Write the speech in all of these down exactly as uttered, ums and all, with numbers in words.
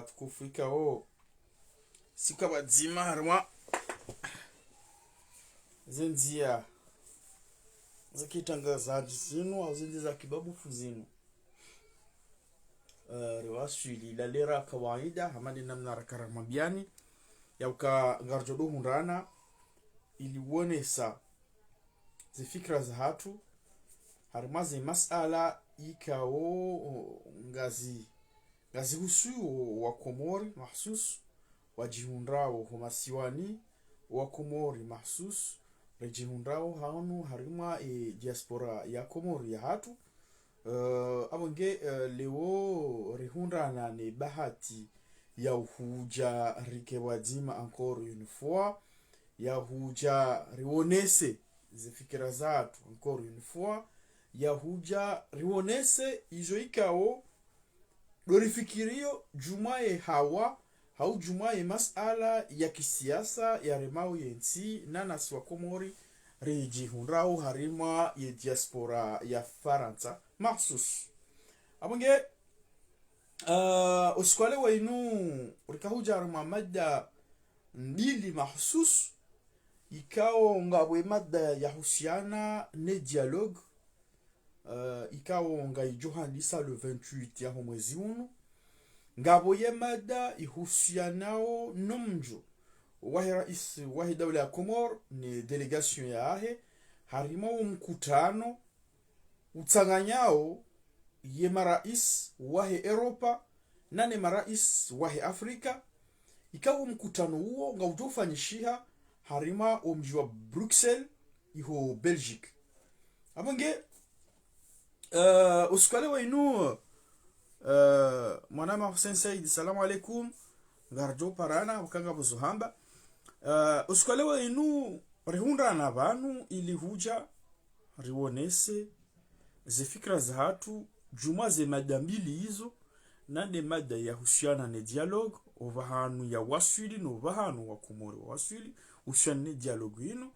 Tukufu ikao, sika pvadzima harimwa zendziya za kitrangazadji zinu, au zendziya za kibabufu zinu. Eh, riwaswili la lera kawaida, hama nde namna raka ramwambiyani, ya uka ngaridjo dohundrana, ili wonesa ze fikira zahatru, harimwa ze masala ikao, o, ngazi, ngazi husuo wa Komori mahsus, wadjihundrao ho masiwani, wa Komori mahsus, ridjihundrao hanu harimwa e diaspora ya Komori yahatru. Eh, apvo nge, eh, leo rihundrana ne bahati ya uhudja rike pvwadzima encore une fois, ya hudja riwonese ze fikira zahatru encore une fois, ya hudja riwonese izo ikao ndo rifikiriyo djumwa ye hawa, hau djumwa ye masala ya kisiasa yaremao ye ntsi, na nasi wa Komori ridjihundrao harimwa ye diaspora ya Farantsa mahsus. Apvo nge, eh, usiku wa leo wunu rika hudja harimwa mada mbili mahsus, ikao ngapvo ye mada yahusiana ne dialogue, eh, ikao ngayidjo handisa le vingt-huit yaho mwezi unu. Ngapvo ye mada ihusianao no mdjo wahe rais wahe daula ya Komori ne délégation yahe, harimwa wo mkutano utsanganyao ye marais wahe Europa, na ne marais wahe Afrika, ikao wo mkutano uwo ngaudjo ufanyishiha harimwa wo mdji wa Bruxelles, iho Belgique. Apvo nge, eh, usiku wa leo wunu, eh, mwanama Hussein Said, salamu alaikum, ngaridjo parana, wakanga pvuzo hamba. Eh, usiku wa leo wunu, rihundrana pvanu ili hudja riwonese ze fikira zahatru djumwa ze mada mbili izo, na nde mada yahusiana ne dialogue, opvahanu yawaswili, no pvahanu wa Komori wawaswili, uhusiana ne dialogue inu,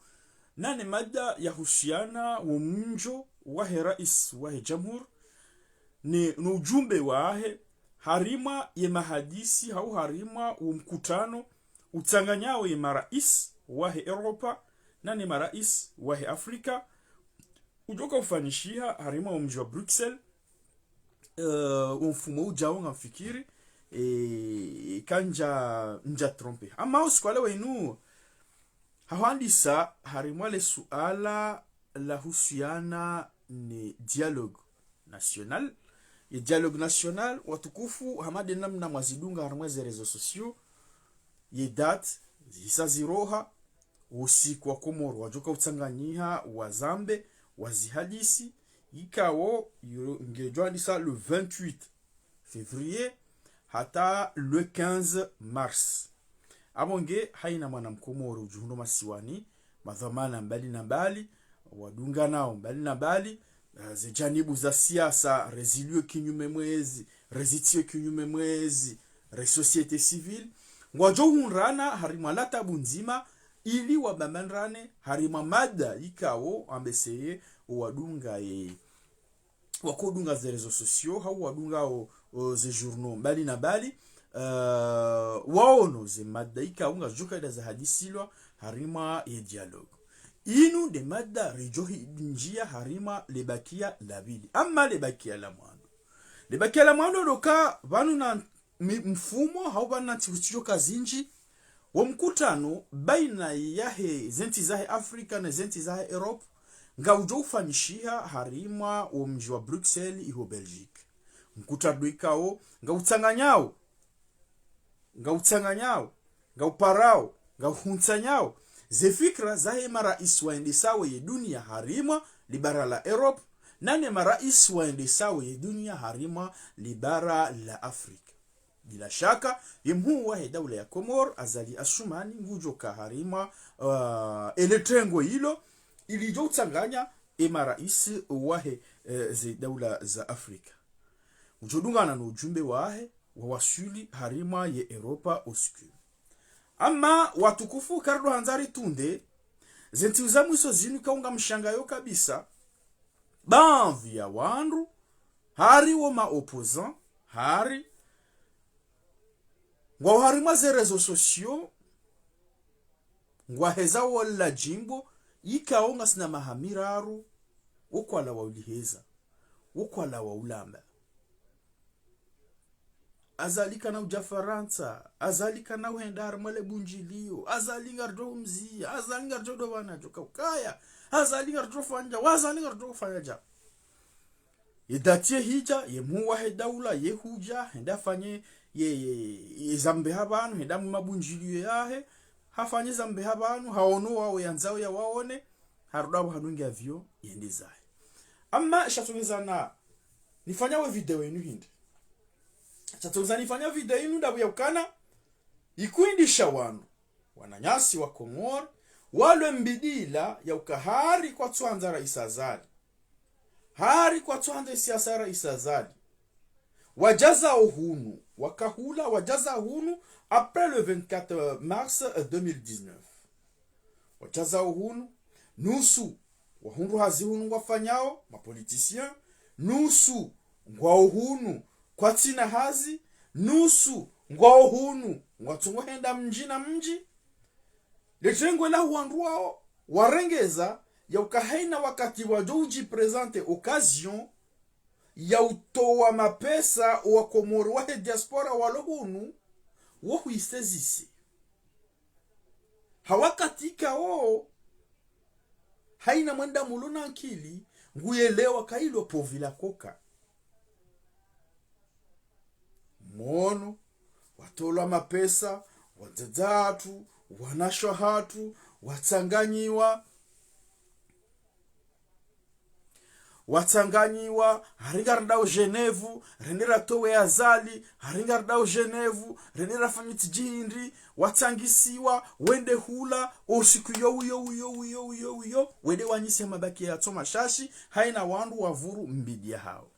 na ne mada yahusiana wo mdjo wahe rais wahe jamhuri, ne, no ujumbe wahe, harimwa ye mahadisi, hau harimwa wo mkutano utsanganyao ye marais wahe Europa, na ne marais wahe Afrika, udjoka ufanyishiha harimwa wo mdji wa Bruxelles, eh, wo mfumo udjao ngamfikiri, eh, kandja, ndja trompe. Ama usiku wa leo wunu, hahwandisa harimwa le suala lahusiana ne dialogue national. Ye dialogue national, watukufu, hama nde namna mwazidunga harimwa ze réseaux sociaux, ye date zihisa ziroha, usiku wa Komori wadjoka utsanganyiha, wazambe, wazihadisi, ikao yo ngedjo handisa le vingt-huit février hata le quinze mars. Apvo nge haina mwana mkomori udjihundro masiwani, madhwamana mbali na mbali, wadunganao mbali na mbali, eh, ze janibu za siasa, rezilio kinyume mwezi, rezitsiyo kinyume mwezi, re société civile, ngwadjo hundrana harimwa la tabu ndzima, ili wabambandrane harimwa mada ikao ambeseye wadunga ye, wakodunga ze réseaux sociaux, hau wadunga o, o, ze journaux mbali na mbali, eh, waono ze mada ikao ngazidjo kaida zahadisilwa harimwa ye dialogue. Inu nde mada ridjo hi-, ndjia harimwa le bakia la pvili. Ama le bakia la mwando. Le bakia la mwando ndo ka pvanu na mi-, mfumo, hau pvanu na ntsihu zidjoka zindji, wo mkutano baina yahe ze ntsi zahe Afrika ne ze ntsi zahe Europe, ngaudjo ufanyishiha harimwa wo mdji wa Bruxelles iho Belgique. Mkutano ikao, ngautsanganyao, ngautsanganyao, ngauparao, ngauhuntsanyao ze fikira zahe marais waendesao ye dunia harimwa le bara la Europe, na ne marais waendesao ye dunia harimwa le bara la Afrika. Bila shaka, ye mhuu wahe daula ya Komori, Azali Assoumani, ngudjoka harimwa, uh, ele tengo ilo, ili lidjo utsanganya e marais wahe, eh, ze daula za Afrika. Ngudjo dungana no ujumbe wahe, wawaswili harimwa ye Europa usiku. Ama watukufu, karido handza ritunde, ze ntsihu za mwiso zinu ikao ngamshangayo kabisa, baadhwi ya wandru, hari wo ma opposants, hari Ngwao harimwa ze réseaux sociaux, ngwaheza wola djimbo, ikao ngasina maha miraru, wokwala wauliheza, wokwala waulamba. Azali kana udja Farantsa, Azali kana uhenda harimwa le bundjilio, Azali ngaridjo humziya, Azali ngaridjo dovana djo kaukaya, Azali ngaridjo fanya, wa Azali ngaridjo fanya dja. Ye dati ye hidja, ye mhuu wahe daula, ye hudja, hende hafanye ye, ye, ye zambe ha pvanu, hende hamwe mabundjilio yahe, hafanye zambe ha pvanu, haono wao yandzao yawaone, harudi apvo hanunge avion, yende zahe. Amma, sha tsongeza na, nifanya we video inu hindri. Sha tsongeza nifanya video inu ndapvo ya ukana, ikuhindrisha wanu, wananyasi wa Komori, walwe mbidila ya uka hari kwatsuhandza Raisi Azali. Hari kwatsuhandza siasa Raisi Azali. Wadja zao hunu, wakahula, wadja zao hunu, après le vingt-quatre mars, euh, deux mille dix-neuf. Wadja zao hunu, nusu wahundru hazi hunu ngwafanyao, ma politiciens, nusu ngwao hunu kwatsina hazi, nusu ngwao hunu ngwatsungo henda mdji na mdji. Le tengwe la wandru wao warengeza ya uka haina wakati wadjo udji présenter occasion ya utowa mapesa wa Komori wahe diaspora walo hunu, wo huisezise. Ha wakati ikao, haina mwenda mulo na nkili, nguyelewa ka ilo povi la koka. Mono, watolwa mapesa, wandzadze hatru, wanashe hatru, watsanganyiwa, watsanganyiwa, hari ngaridao Genève, rende ratowe Azali, hari ngaridao Genève, rende rafanye tsi djihindri, watsangisiwa, wende hula, o usiku yo, uyo, uyo, uyo, uyo, uyo, wende wanyise mabaki ya tsoma shashi, haina wandru wavuru mbidi ya hao.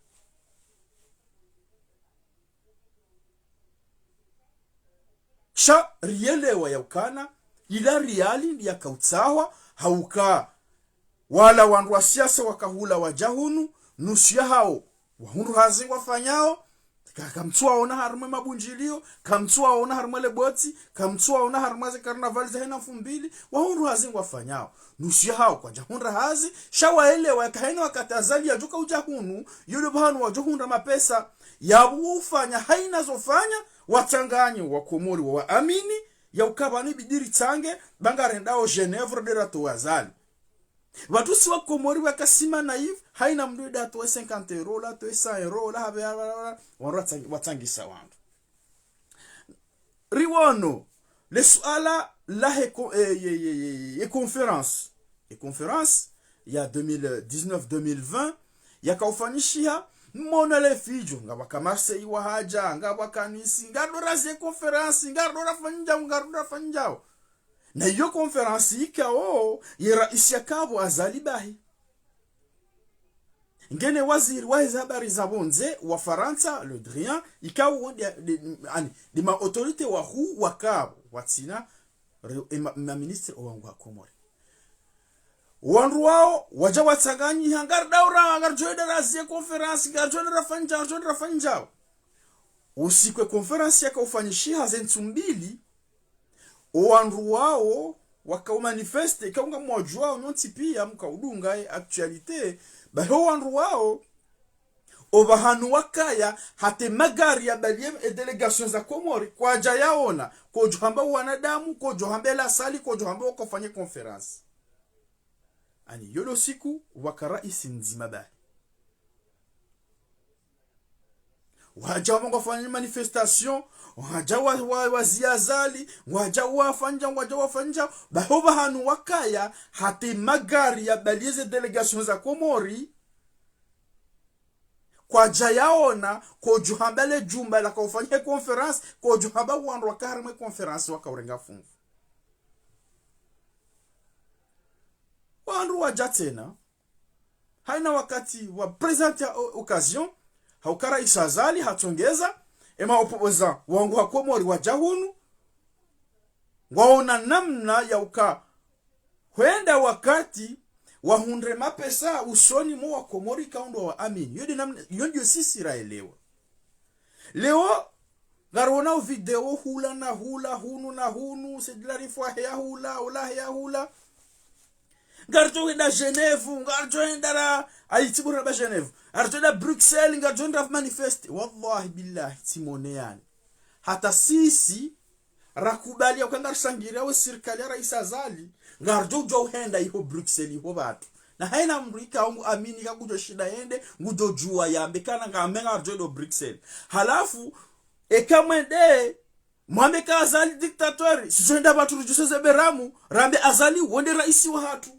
Sha riyelewa ya ukana, ila riali yakautsahwa, ha uka wala wandru wa siasa wakahula wadja hunu, nusu ya hao, wahundru hazi ngwafanyao, ka-, kamtsuwaona harimwa mabundjilio, kamtsuwaona harimwa le boti, kamtsuwaona harimwa ze carnaval za hena mfumbili, wahundru hazi ngwafanyao. Nusu ya hao kwadja hundra hazi, sha waelewa yaka haina wakati Azali yadjoka udja hunu, yolo pvahanu wadjo hundra mapesa, yapvo ufanya haina zofanya, watsanganye wa Komori wawaamini, ya uka pvanu ibidi ritsange, ba ngarendao Genève nde ratowe Azali. Pvatsu si wa Komori wakasima naïf, haina mndru ida atowe cinquante euros, la atowe cent euros, la habe, la, la, la, wandru watsangi-, watsangisa wandru. Riwono, le suala lahe ko-, eh, ye, ye, ye, ye conférence. Ye conférence ya deux mille dix-neuf deux mille vingt, yakaufanyishiha, mona le fidjo, ngapvaka Marseille wahadja, ngapvaka Nice, ngaridjo razi ye conférence, ngaridjo rafanyao, ngaridjo rafanyao. Na iyo conférence ikao, ye raisi yakapvo Azali bahi. Ngena waziri wahe ze habari za pvondze wa Farantsa, Le Drian, ikao nde, nde, ani, nde ma autorités wahuu wakapvo, watsina, re-, e ma, ma ministres owangu wa Komori. Wandru wao, wadja watsanganyiha, ngaridjo ra-, ngaridjo enda razi ye conférence, ngaridjo enda rafanyao, ngaridjo enda rafanyao. Usiku ye conférence yakaufanyishiha ze ntsu mbili, o wandru wao wakaumanifeste, ikao ngamwadjuao nyontsi pia mkaudunga ye actualité, bahi o wandru wao, opvahanu wakaya, hata magari ya baliye e délégation za Komori, kwadja yaona, kodjo hamba wanadamu, kodjo hamba la salle, kodjo hamba wakofanya conférence. Ani yolo siku, waka raisi ndzima bahi. Wadja wamba ngwafanya manifestation, wadja wa, wa, waziya Azali, wadja wafanya, wadja wafanya, bahi opvahanu wakaya, hata magari ya baliye ze délégation za Komori, kwadja yaona, kodjo hamba le djumba lakaufanya conférence, kodjo hamba wandru waka harimwa ye conférence wakaurenga funvu. Wandru wadja tsena, haina wakati wa présenter o-, occasion, ha uka raisi Azali hatsongeza, e ma opposants wangu wa Komori wadja hunu, ngwaona namna ya uka hwenda wakati wahundre mapesa usoni mwa wa Komori ikao ndo wawaamini. Iyo nde namna, iyo ndiyo sisi raelewa. Leo, Ngariona o video hula na hula, hunu na hunu, Said Larifou aheya hula, hula aheya hula. Ngaridjo hwenda Genève, ngaridjo hwenda ra, ayi, tsi bure ramba Genève. Ngaridjo hwenda Bruxelles, ngaridjo hwenda manifeste. Wallahi billahi, tsimone yani. Hata sisi, rakubali ya uka ngarishangiria we sirikali ya Rais Azali, ngaridjo udjua uhenda iho Bruxelles iho pvatru. Na haina mdru ikao ngu amini ka ngudjo shinda yende, ngudjo djua yambe kana ngambe ngaridjo hwenda Bruxelles. Halafu, eka mwende, mwambe ka Azali dictateur, sisi hwenda pvatru ridjuse ze beramu, rambe Azali wo nde raisi wahatru.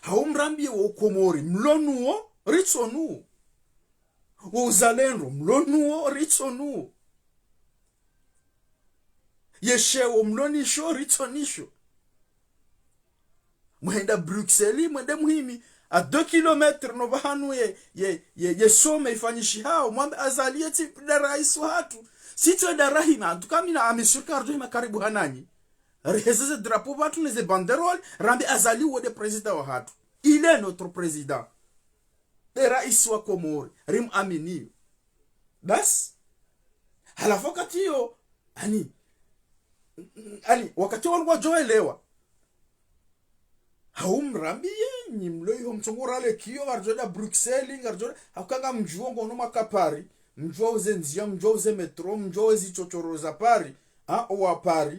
Hau mrambiye wo Komori, mlo nuwo, ritso nuwo. Wo uzalendo, mlo nuwo, ritso nuwo. Ye sheo, mlo nisho, ritso nisho. Mwenda Bruxelles, mwende muhimi, à deux kilomètres no pvahanu ye, ye, ye, ye sommet ifanyishihao, mwambe Azali ye tsi nde raisi wahatru. Sitso nda rahima, en tout cas mi naamini sûr que ngaridjo hima karibu hananyi. Riheze ze drapeau pvatru ne ze banderole, rambe Azali wo nde président wahatru. Il est notre président. Nde raisi wa Komori, rimuaminiyo. Basi, halafu wakati iyo, ani, ani, wakati wanu ngwadjo elewa. Hau mrambiye, nyi mlo iho mtsongo rale kiyo, ngaridjo hwenda Bruxelles, ngaridjo hwenda, hauka ngamdjuo ngono maka Paris, mdjuao ze ndzia, mdjuao ze métro, mdjuao ze zitsotsoro za Paris, ha, owa Paris.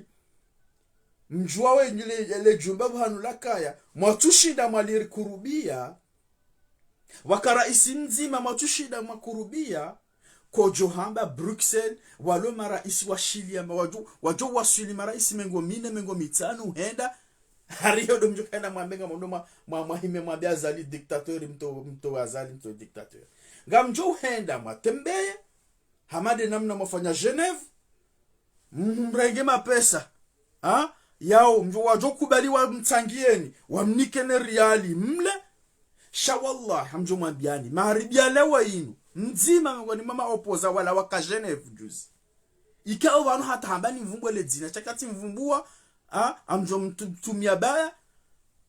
Mdjuao we nyi le, le djumba pvahanu lakaya, mwatsushinda mwalirikurubia, waka raisi mdzima mwatsushinda mwakurubia, kodjo hamba Bruxelles, walo maraisi washiliya ma wadjo, wadjo waswili maraisi mengo mine, mengo mitsanu, henda, hari iyo ndo mdjo kaenda mwambe ngamdjo mwa, mwa, mwahime mwambe Azali dictateur, mto, mto Azali, mto dictateur. Ngamdjo henda mwatembeye, hama nde namna mwafanya Genève, mrenge mapesa. Ha? Yao, mdjo wadjo kubali wamtsangiyeni, wamnikeni riali, mle. Sha wallahi, hamdjo mwambiyani, magharibi ya leo inu, mdzima mengoni mwa ma opposants wala waka Genève juzi. Ikao pvanu hata hamba nimvumbue le dzina, sha katsi mvumbua, ha? Hamdjo mtu-, mtumia baya,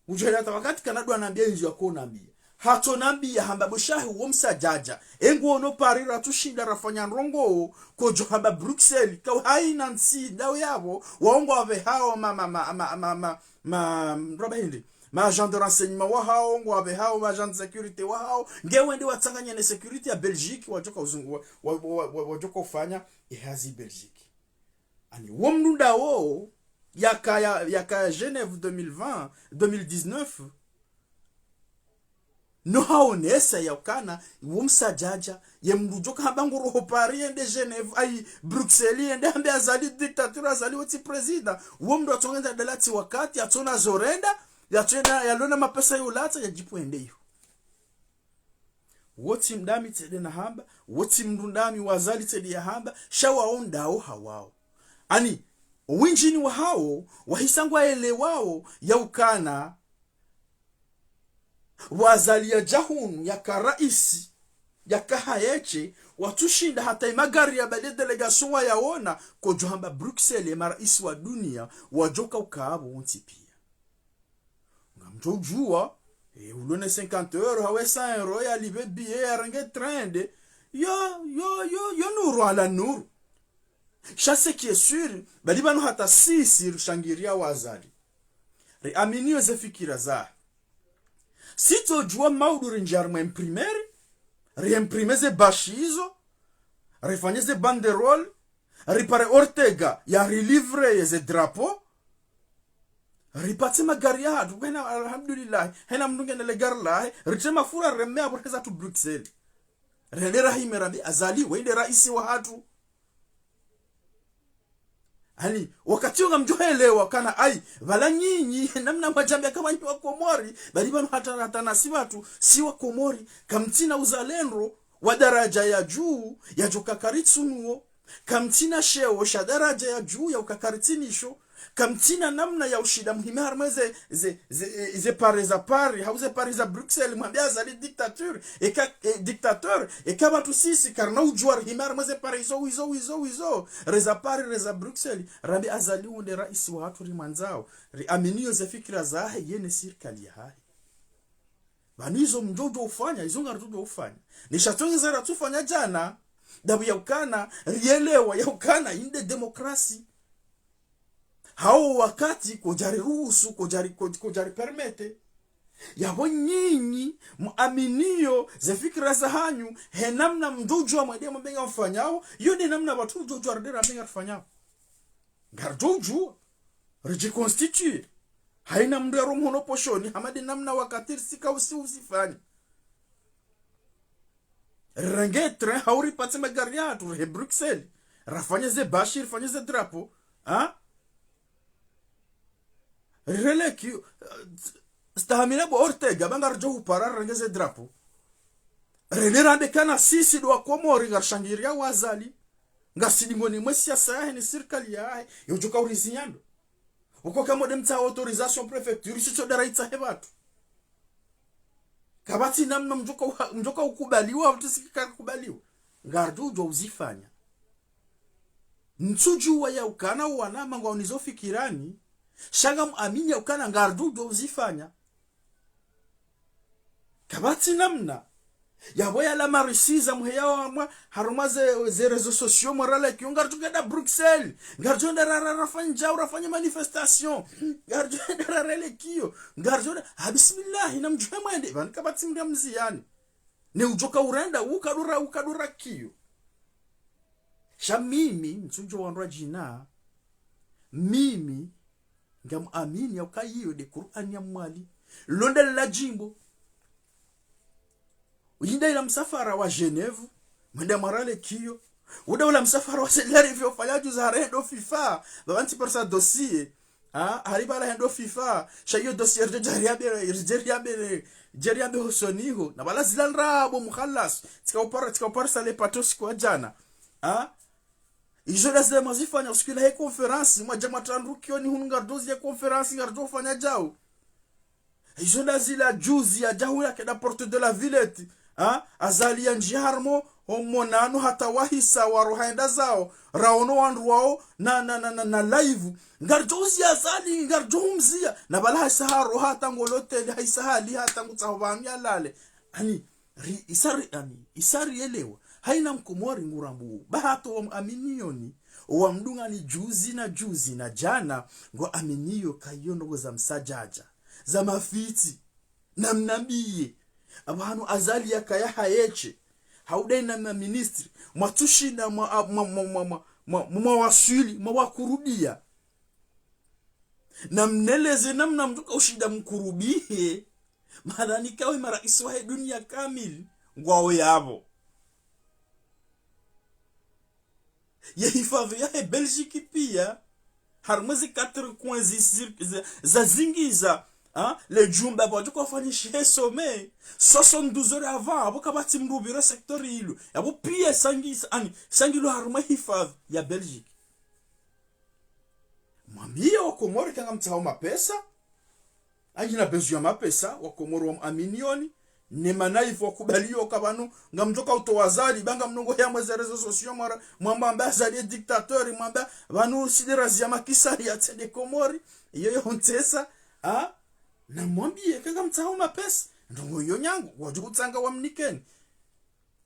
udjo hela hata wakati kana ndo anambiya indzo yako nambiya. Hatso nambiya hamba bo shahi wo msadjadja. Engu ono Paris ratsushinda rafanya ndrongoo, kodjo hamba Bruxelles, kau haina ntsi ndawo yapvo, wao ngwapvehao ma, ma, ma, ma, ma, ma, ma, mroba hindi. Ma agents de renseignement wahao, ngwapvehao, ma agents de sécurité wahao, nge wende watsanganye ne sécurité ya Belgique, wadjoka uzungu, wa, wa, wa, wa, wadjoka ufanya, ihazi Belgique. Ani, wo mdru ndawo, yakaya, yakaya Genève deux mille vingt, deux mille dix-neuf, no haonesa ya ukana, wo msadjadja, ye mdru djoka hamba nguroho Paris yende Genève, ayi, Bruxelles yende hambe Azali dictateur, Azali wo tsi président, wo mdru atsongendza dalatsi wakati, atsona zorenda, yatsona, yalona mapesa yolatsa, yadjipvwende iyo. Wo tsi mdru ndami tsi nde nahamba, wo tsi mdru ndami wa Azali tsi nde yahamba, sha wao ndawo hawao. Ani, owindjini wahao, wahisa ngwaelewao, ya ukana, wa Azali yadja hunu, yaka raisi, yaka hayeshe, watsushinda hata imagari ya bale délégation wayaona, kodjo hamba Bruxelles, ye maraisi wa dunia, wadjoka ukaya pvo wontsi piya. Ngamdjo udjua, e, ulo ne cinquante euros, hawe cent euros, yalipve billet, yarenge train nde. Yo, yo, yo, yo nuru ala nuru. Sha ce qui est sûr, bali pvanu hata sisi rishangiria wa Azali. Riaminiyo ze fikira zahe. Sitsodjua maudu rindjie harimwa imprimerie, riimprime ze bâche izo, rifanye ze banderole, ripare Ortega, yarilivre ye ze drapeau, ripatse magari yahatru, hena, alhamdulillah, hena mdru ngena le gari lahe, ritre mafura reme apvo riheza tu Bruxelles. Rende rahime rambe Azali, we nde raisi wahatru. Ani, wakati wo ngamdjo helewa, kana ayi, pvala nyinyi, namna mwadjambia kama nyi wa Komori, bali pvanu hata, hata nasi pvatsu, si wa Komori, kamtsina uzalendo, wa daraja ya juu, yadjoka karitsunuo, kamtsina sheo sha daraja ya juu ya uka karitsinisho, kamtsina namna ya ushinda muhime harimwa ze, ze, ze, ze pare za Paris, hau ze pare za Bruxelles, mwambe Azali dictateur, eka, e, dictateur, eka pvatsu sisi, karina udjua rihime harimwa ze pare izo, izo, izo, izo, reza Paris, reza Bruxelles, rambe Azali wo nde raisi wahatru rimwandzao, riaminiyo ze fikira zahe, ye ne sirikali yahahe. Pvanu izo mdjo udjo ufanya, izo ngaridjo udjo ufanya. Nisha tsongeza ratsufanya djana, Ndapvo yaukana, rielewa yaukana inde demokrasi. Hawo wakati kodjari ruhusu, kodjari, kodj-, kodjari permettre. Yapvo nyinyi, muaminiyo, ze fikira zahanyu, he namna mdjodjuwa mwende mwambe ngamfanyao, iyo nde namna pvatsu djodjuwa rende rambe ngarifanyao. Ngaridjodjuwa, ridjiconstituer. Haina mndru yaro mhono poshoni, hama nde namna wakati risika usi usifanya. Rirenge train, hau ripatse magari yatru, rihe Bruxelles. Rafanye ze bashi, rifanye ze drapeau. Ha? Rirelekio, stahamila bo Ortega, ba ngaridjo hupara, rirenge ze drapeau. Rende rambe kana sisi ndo wa Komori, ngarishangiriya Azali. Ngasi dingoni mwe siasa yahe ni sirikali yahe, yodjoka urizinyando. Uko kamo nde mtsaha autorisation préfecture, sitso ndara itsahe pvatru. Kapvatsi namna mdjoka uha-, mdjoka ukubaliwa, pvatsi siki kakubaliwa. Ngaridjo udjuwa uzifanya. Ntsudjuwa yaukana wana mangwa unizo fikirani, sha ngamuamini yaukana ngaridjo udjuwa uzifanya. Kapvatsi namna. Yapvo yala marisiza muheya wamwa, harumwa ze, ze réseaux sociaux, mwaralekio, ngaridjo henda Bruxelles, ngaridjo henda ra, ra, rafanyao, rafanye manifestation, ngaridjo henda rarelekio, ngaridjo henda, ha bismillahi, namdjuhe mwende, pvani kapvatsi mndru yamziyani. Ne udjoka urenda, ukadura, ukadura kio. Sha mimi, ntsudjo wandru wadjina, mimi, ngamuamini yauka iyo nde Kur'ani ya Mwali. Londa lila djimbo. Uyinda ila msafara wa Genève, mwenda mwaralekio. Uda ula msafara wa Senegal, ivyo fanya juzi harendo FIFA, pvapvantsi parisa dossier. Ha, hari pvala hendo FIFA, sha iyo dossier ridje riambe, ridje riambe, ridje riambe hosoni ho. Na pvala zila ndrabo mukhalas, tsika upara, tsika upara sale patosi kwa djana. Ha? Izo nda zile mwazifanya usiku ila he conférence, mwadja mwatrandrukioni hunu ngaridjo ziya conférence, ngaridjo fanya djau. Izo nda zila juzi yadja hula kenda Porte de la Villette, ha? Azali yandjiya harumwa, omonano hata wahisa waro haenda zao, raono wandru wao, na, na, na, na, na live. Ngaridjo uziya Azali, ngaridjo humziya. Na pvala haisa haro hata ngo loteli, haisa hali hata ngutsaho pvanu yalale. Ani, ri, isa ri, ani, isa rielewa. Haina mkomori ngurambuo. Ba hata wamuaminiyoni, wamdungani juzi na juzi na djana, ngwaaminiyo kayo ndrongoo za msadjadja, za mafitsi. Namnambiye. Apvanu Azali yakaya hayeshe. Haudayi na maministri. Mwatsushinda mwa, mwa, mwa waswili, mwa wakurubiya. Namneleze namna mdjoka ushinda mkurubiye. Mana nikawe maraisi wahe duniya kamili ngwao yapvo. Ye hifadhwi yahe Belgique piya, harumwa zi quatre coins zi, zi, za, zazingiza, ha? Le djumba pvwadjoka ufanyishihe sommet, soixante-douze heures avant, apvo kapvatsi mdru upvira secteur ilo. Yapvo piya sangisa, ani, sangilo harumwa hifadhwi ya Belgique. Mwambiye wakomori ka ngamtsaho mapesa, anyi na besoin ya mapesa, wakomori wamuaminiyoni, ne manaifu wakubaliyo ka pvanu, ngamdjoka utowa Azali, ba ngamnongo ya mweze réseaux sociaux, mwara, mwamba amba Azali ye dictateur, mwamba pvanu sidera ziya makisari yatsende Komori, iyo yo ntsesa, ha? Namwambiye ka ngamtsaho mapesa, ndrongoo iyo nyangu, wadjo kutsanga wamnikeni.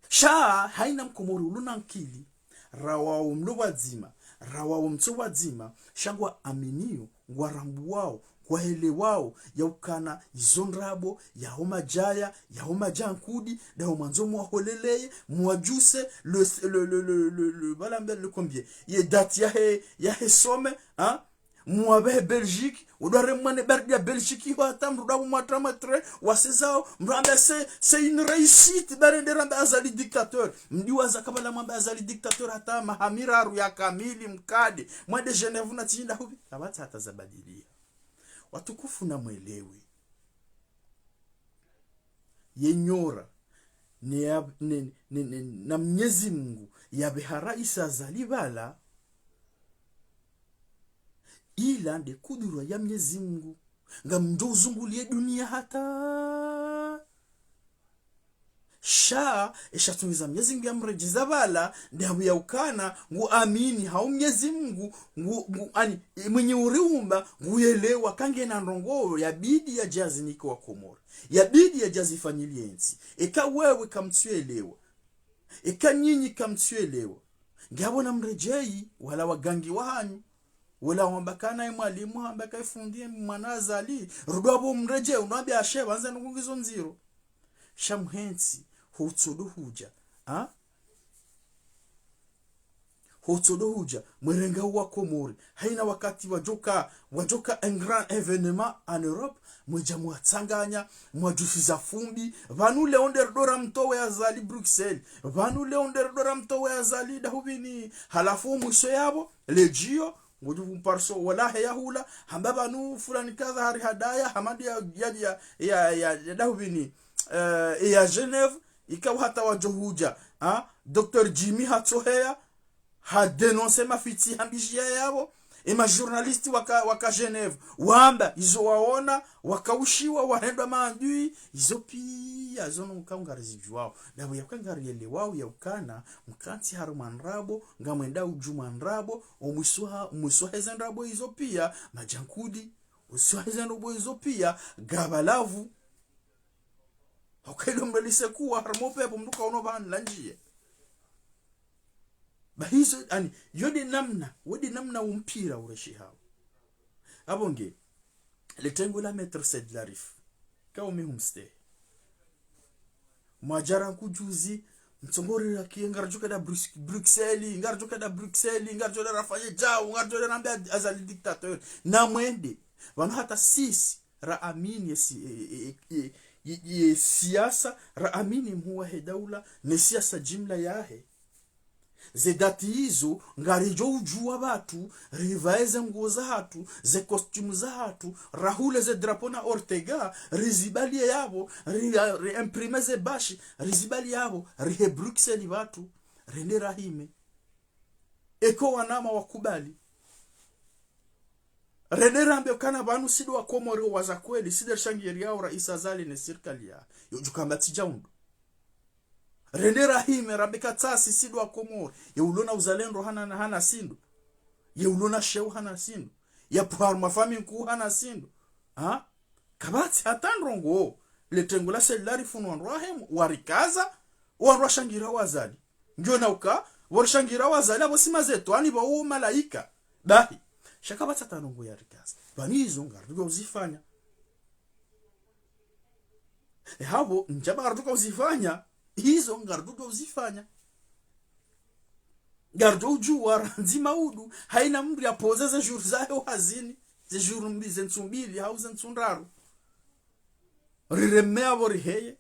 Sha haina mkomori ulona nkili, rawawo mlo pvwadzima, rawawo mtso pvwadzima, sha ngwaaminiyo, ngwarambuwao, ngwaelewao, yaukana izo ndrabo, yaho madjaya, yaho madjankudi, ndaho mwandzo mwaholeleye, mwadjuse, le, le, pvala mbe le combien, ye date yahe, yahe sommet, ha? Mwapvehe Belgique, wudware mwane baridi ya Belgique, iho hata mrudi apvo mwatra matre, wasezao, mrambe c'est, c'est une réussite, barende rambe Azali dictateur. Mdiwaza kabla mwambe Azali dictateur hata maha miraru ya kamili mkade, mwende Genève na tsinda hubi, kapvatsi hata zabadiliha. Watukufu namwelewe. Ye nyora, ne ya, ne, ne, ne, na Mnyezi Mungu, yapveha raisi Azali pvala, ila nde kudura ya Mnyezi Mungu. Ngamdjo uzunguliye duniya hata. Sha, esha tsungiza Mnyezi Mungu yamredjeza pvala, nde hapvo yaukana, nguamini, hau Mnyezi Mungu, ngu, ngu, ani, mwinyi uriumba, nguyelewa, kangena ndrongoo, yabidi yadje yazinike wakomori. Yabidi yadje yazifanyiliye ntsi. Eka wewe kamtsuelewa. Eka nyinyi kamtsuelewa, ngapvo namredjeyi, wala wagangi wahanyu, wala wamba kana ye mwalimu, hamba ka ye fundi, ye mwana Azali, rudi apvo mredjeyi, unambiye ashe, pvanu ze ndrongoo ngizo ndziro. Sha muhentsi, hutsodo hudja, ha? Hutsodo hudja, mwerenge owa Komori. Hayina wakati wadjoka, wadjoka un grand événement en Europe, mwedja mwatsanganya, mwadjusiza fumbi. Pvanu leo nde rido ramtowa Azali Bruxelles. Pvanu leo nde rido ramtowa Azali dahupvini. Halafu mwiso yapvo, ledjiyo, ngodjo pvumparisa wala heya hula, hamba pvanu fulani kadha hari hadaya, hamadi ya, ya, ya, ya, ya, ya dahupvini, eh, ya Genève, ikao hata wadjo hudja, ha? Docteur Jimmy hatsoheya, ha dénoncer mafitsi hambishiya yapvo. Ema journaliste waka, waka Genève, wamba, izo waona, wakaushiwa, wahendwa maadui, izo piya, zo no mkao ngarizidjuwao. Ndapvo yaka ngarielewao ya ukana, mkantsi harumwa ndrabo, ngamwendao dju mwa ndrabo, omwiso ha, omwiso heze ndrabo izo piya, madjankudi, omwiso heze ndrabo izo piya, gabalavu. Hauka ilo mrelise kuwa harumwa upepvo mndru kaono pvanu landjiye. Bahi izo, ani, yo nde namna, wo nde namna umpira ureshihao. Apvo nge, le tengo la Maître Said Larifou, kaumi humste. Mwadja rangu juzi, mtsongorera kiye, ngaridjo kenda Brus-, Bruxelles, ngaridjo kenda Bruxelles, ngaridjo nda rafanye djau, ngaridjo nda rambe Azali dictateur. Namwende, pvanu hata sisi, raamini ye si-, e, e, e, e, e, e, siasa, raamini mhuu wahe daula, ne siasa jimla yahe. Ze dati izo, ngaridjo udjuwa pvatsu, ripvae ze nguo zahatru, ze costume zahatru, rahule ze drapeau na Ortega, rizibaliye yapvo, ri, ri imprime ze bashi, rizibaliye yapvo, rihe Bruxelles pvatsu, rende rahime. Eka wanama wakubali. Rende rambe ukana pvanu si ndo wa Komori wa za kweli, si ndo rishangiriyao Rais Azali ne sirikali yahe. Yo djuka mbatsi dja undru. Rende rahime, rambe ka tsasi si ndo wa Komori. Ye ulo na uzalendo hana, hana sindru. Ye ulo na sheo hana sindru. Ye pvwa harumwa famiyi nkuu hana sindru. Ha? Kapvatsi hata ndrongoo. Le tengo la Said Larifou no wandru wahe, warikaza, wandru washangiriyao Azali. Ngiyo na uka, pvo rishangiriyao Azali, apvo si mazetu, ani pvo uwo malaika. Bahi. Sha kapvatsi hata ndrongoo yarikaza. Pvanu izo ngaridjo uzifanya. E hapvo, ndjaba ngaridjo uzifanya, izo ngaridjo uzifanya. Ngaridjo udjuwa randzi maudu, hayina mndru ya poze ze jours zahe hazini, ze jours mbi-, ze ntsu mbili, hau ze ntsu ndraru. Rireme apvo riheye,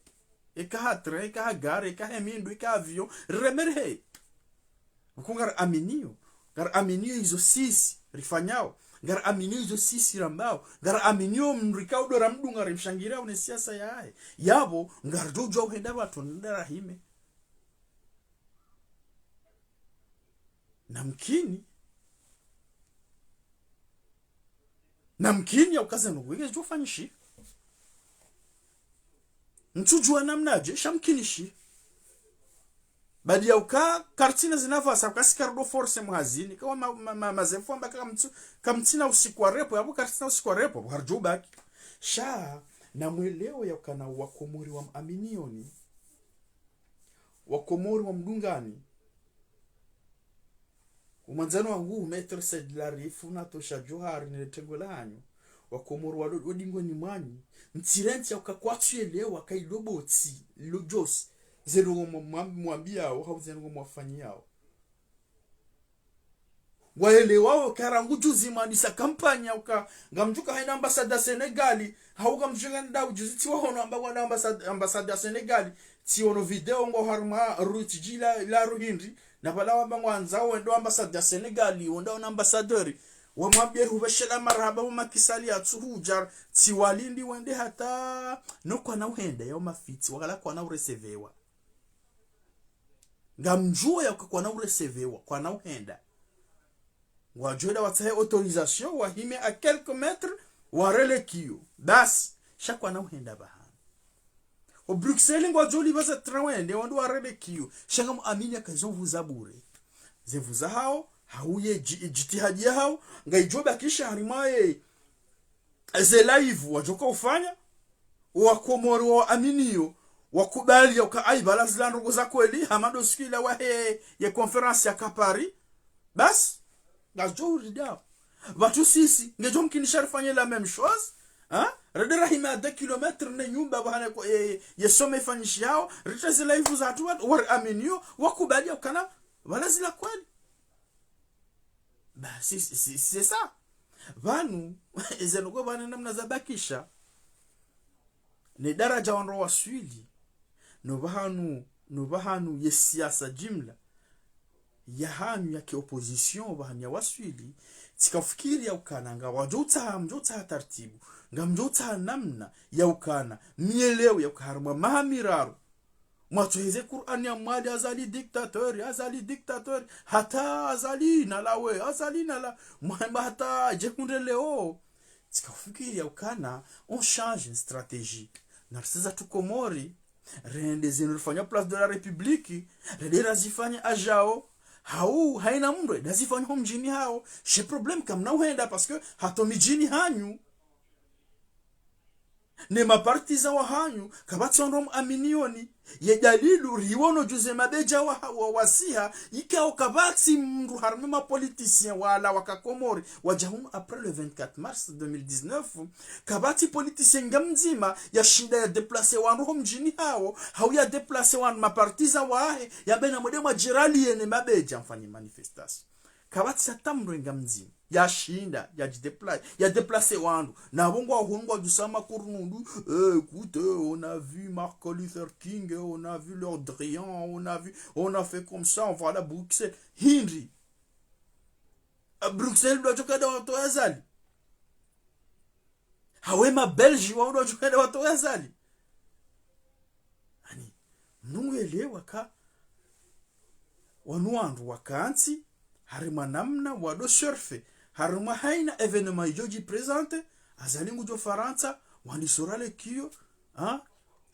eka ha train, eka ha gare, eka he mindru, eka avion, rireme riheye. Uku ngariaminiyo, ngariaminiyo izo sisi rifanyao, ngariaminiyo izo sisi rambao, ngariaminiyo mndru ikao ndo ramdunga rimshangiriyao ne siasa yahe. Yapvo, ngaridjo udjuwa uhenda pvatsu, nda rahime. Na mkini, na mkini ya uka ze ndrongoo ngezidjo fanyishi. Ntsudjuwa namnadje, sha mkini shi. Baada ya uka, karitsina zinafasi, uka si karido force mhazini. Kawa ma, ma, ma, mazefu amba kamtsu-, kamtsina usiku wa repos, apvo karitsina usiku wa repos, haridjo baki. Sha, namwelewe ya ukana wa Komori wamaminioni. Wa Komori wamdungani. Umwandzani wangu, Maître Said Larifou na Tosha Djohar ne le tengo lahanyu. Wa Komori walo, walo dingoni mwanyu. Ntsirentsi ya uka kwatsu yelewa ka ilo botsi, ilo djosi. Ze ndrongoo mwa-, mwa-, mwambiyao, hau ze ndrongoo mwafanyiyao. Ngwayelewao ka rangu juzi mwandisa kampanya uka, ngamdjo uka hena ambassade ya Sénégal, hau ngamdjo uka nda ujuzi tsi wahono amba ngwenda ambassade, ambassade ya Sénégal, tsi wono video ngwao harumwa rutsi djila la ruhindri, na pvala wamba ngwandzao wende ambassade ya Sénégal, wende ona ambassadeur, wamwambiye hupveshela marahaba mu Macky Sall yatsu hudja, tsi walindi wende hata, no kwana uhenda ya umafitsi, wakala kwana uresevewa. Ngamdjuo ya uka kwana uresevewa, kwana uhenda. Ngwadjo enda watsahe autorisation, wahime à quelques mètres, warelekiyo. Basi, sha kwana uhenda pvahanu. O Bruxelles ngwadjo ulipva za train wende, wandru warelekiyo. Sha ngamamini ya ka izo nvu za bure. Ze nvu zahao, hau ye dji-, djitihadi yahao, ngayidjo bakisha harimwa ye ze live wadjoka ufanya, wa Komori wamaminiyo, wakubali yauka ayi, bala zila ndrongoo za kweli, hama ndo siku ila wahe ye conférence yaka Paris. Basi, ngazidjo uridao. Pvatsu sisi, ngedjo mkinisha rifanye la même chose, hein? Rende rahime à deux kilomètres ne nyumba pvahanu ko, ye, ye sommet ifanyishihao, ritseze live zahatru, wa, wariaminio, wakubali yaukana, bala zila kweli. Basi, c'est, c'est, c'est ça. Pvanu, eze ndrongoo pvanu namna zabakisha. Ne daraja wandru waswili, no pvahanu, no pvahanu ye siasa jimla yahanyu yake opposition, pvahanu ya waswili, tsika ufikiri yaukana ngawadjo utsaha, mdjo utsaha tartibu, ngamdjo utsaha namna yaukana, mielewe yauka harumwa maha miraru, mwatsoheze Kur'ani ya Mwali, Azali dictateur, Azali dictateur, hata Azali nalawe, Azali nala, mwamba hata djehundre leo. Tsika ufikiri yaukana, on change stratégie. Narisiza tu Komori, rende zinu rifanya Place de la République, rende razifanya ajao, hau, haina mndru, ndazifanya ho mdjini hao. She problème kamna uhenda, parce que hata midjini hanyu, ne mapartisan wahanyu, kapvatsi wandru wamuaminioni. Ye dalilu, riwono juzi mabedja wa, wa, wasiha, ikao kapvatsi mndru harumwa mapoliticien wala waka Komori, wadja hunu après le vingt-quatre mars deux mille dix-neuf, kapvatsi politicien ngamdzima yashinda ya déplacer wandru ho mdjini hao, hau ya déplacer wandru mapartisan wahe, yambe namwende mwadjiraliye ne mabedja mfanye manifestation. Kapvatsi hata mndru ngamdzima yashinda, ya djidépla-, ya déplacer wandru. Na pvo ngwao hunu ngwadjusa makurunundu, eh, écoute, on a vu Martin Luther King, on a vu Lord Drian, on a vu, on a fait comme ça, voilà, Bruxelles. Hindri. A Bruxelles ndo wadjo kaya watowe Azali. Hau e ma Belge wao ndo wadjo kaya watowe Azali. Ani, mndru nguelewa ka, wanu wandru wakantsi, harumwa namna wado surfer, harumwa haina événement idjo djiprésenté, Azali ngudjo Farantsa, wandisa urale kiyo, ha?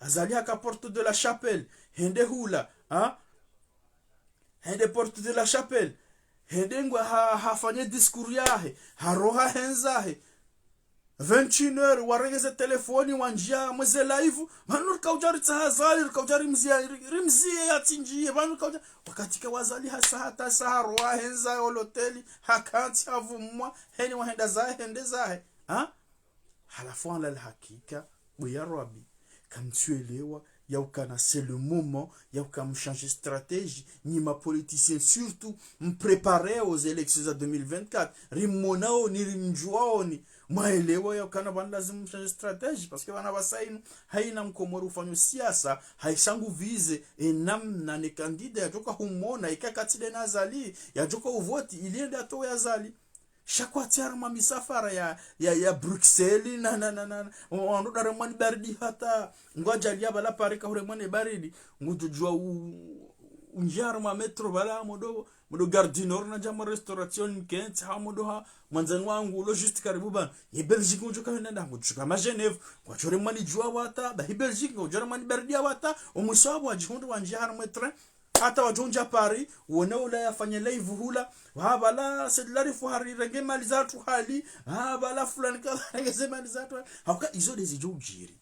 Azali haka Porte de la Chapelle, hende hula, ha? Hende Porte de la Chapelle, hende ngwa ha, hafanye discours yahe, haroha hende zahe. Vingt et une heures, warenge ze telefoni, wandjia mwe ze live, pvanu rikaudja ritsaha Azali, rikaudja rimziye, ri-, rimziye yatsindjiye, pvanu rikaudja, wakati ka wa Azali hasa hata sa haroha hende zahe ho loteli, hakantsi havumwa, heni wahenda zahe, hende zahe. Ha? Halafu anla la hakika, bo ya Rabi, kamtsuelewa, yaukana c'est le moment, yauka mchanger stratégie, nyi mapoliticiens surtout, mpréparez aux élections za deux mille vingt-quatre, rimonao ni rimdjuao ni, mwaelewa yaukana pvanu lazimu mchanger stratégie, parce que pvanu pvasa inu, haina mkomori ufanya siasa, haisa ngu viser, e namna ne candidat, yadjoka humona, ika katsi nde na Azali, yadjoka uvoti, ili yende atowe Azali. Sha kwatsi harumwa misafara ya, ya, ya Bruxelles, na, na, na, na, na, wandru nda harumwa ni baridi hata, ngwadjaliya pvala Paris ka harumwa ni baridi, ngudjudjuwa u-, undjia harumwa métro pvala, mdo, mdo Gare du Nord na djamwa restauration kentsi, ha mdo ha, mwandzani wangu, ulo juste karibu pvanu. Ye Belgique ngudjoka hwenda nda, ngudjoka ma Genève, ngwadjo harumwa ni djuwa wata, bahi Belgique, ngudjo harumwa ni baridi ya wata, omwiso wapvo wadjihundru wandjia harumwa train, hata wadjo undjia Paris, wone ula yafanye live hula, ha pvala Said Larifou harirenge mali zahatru hali, ha pvala fulani kaharenge ze mali zahatru hali. Hauka izo nde zidjo udjiri.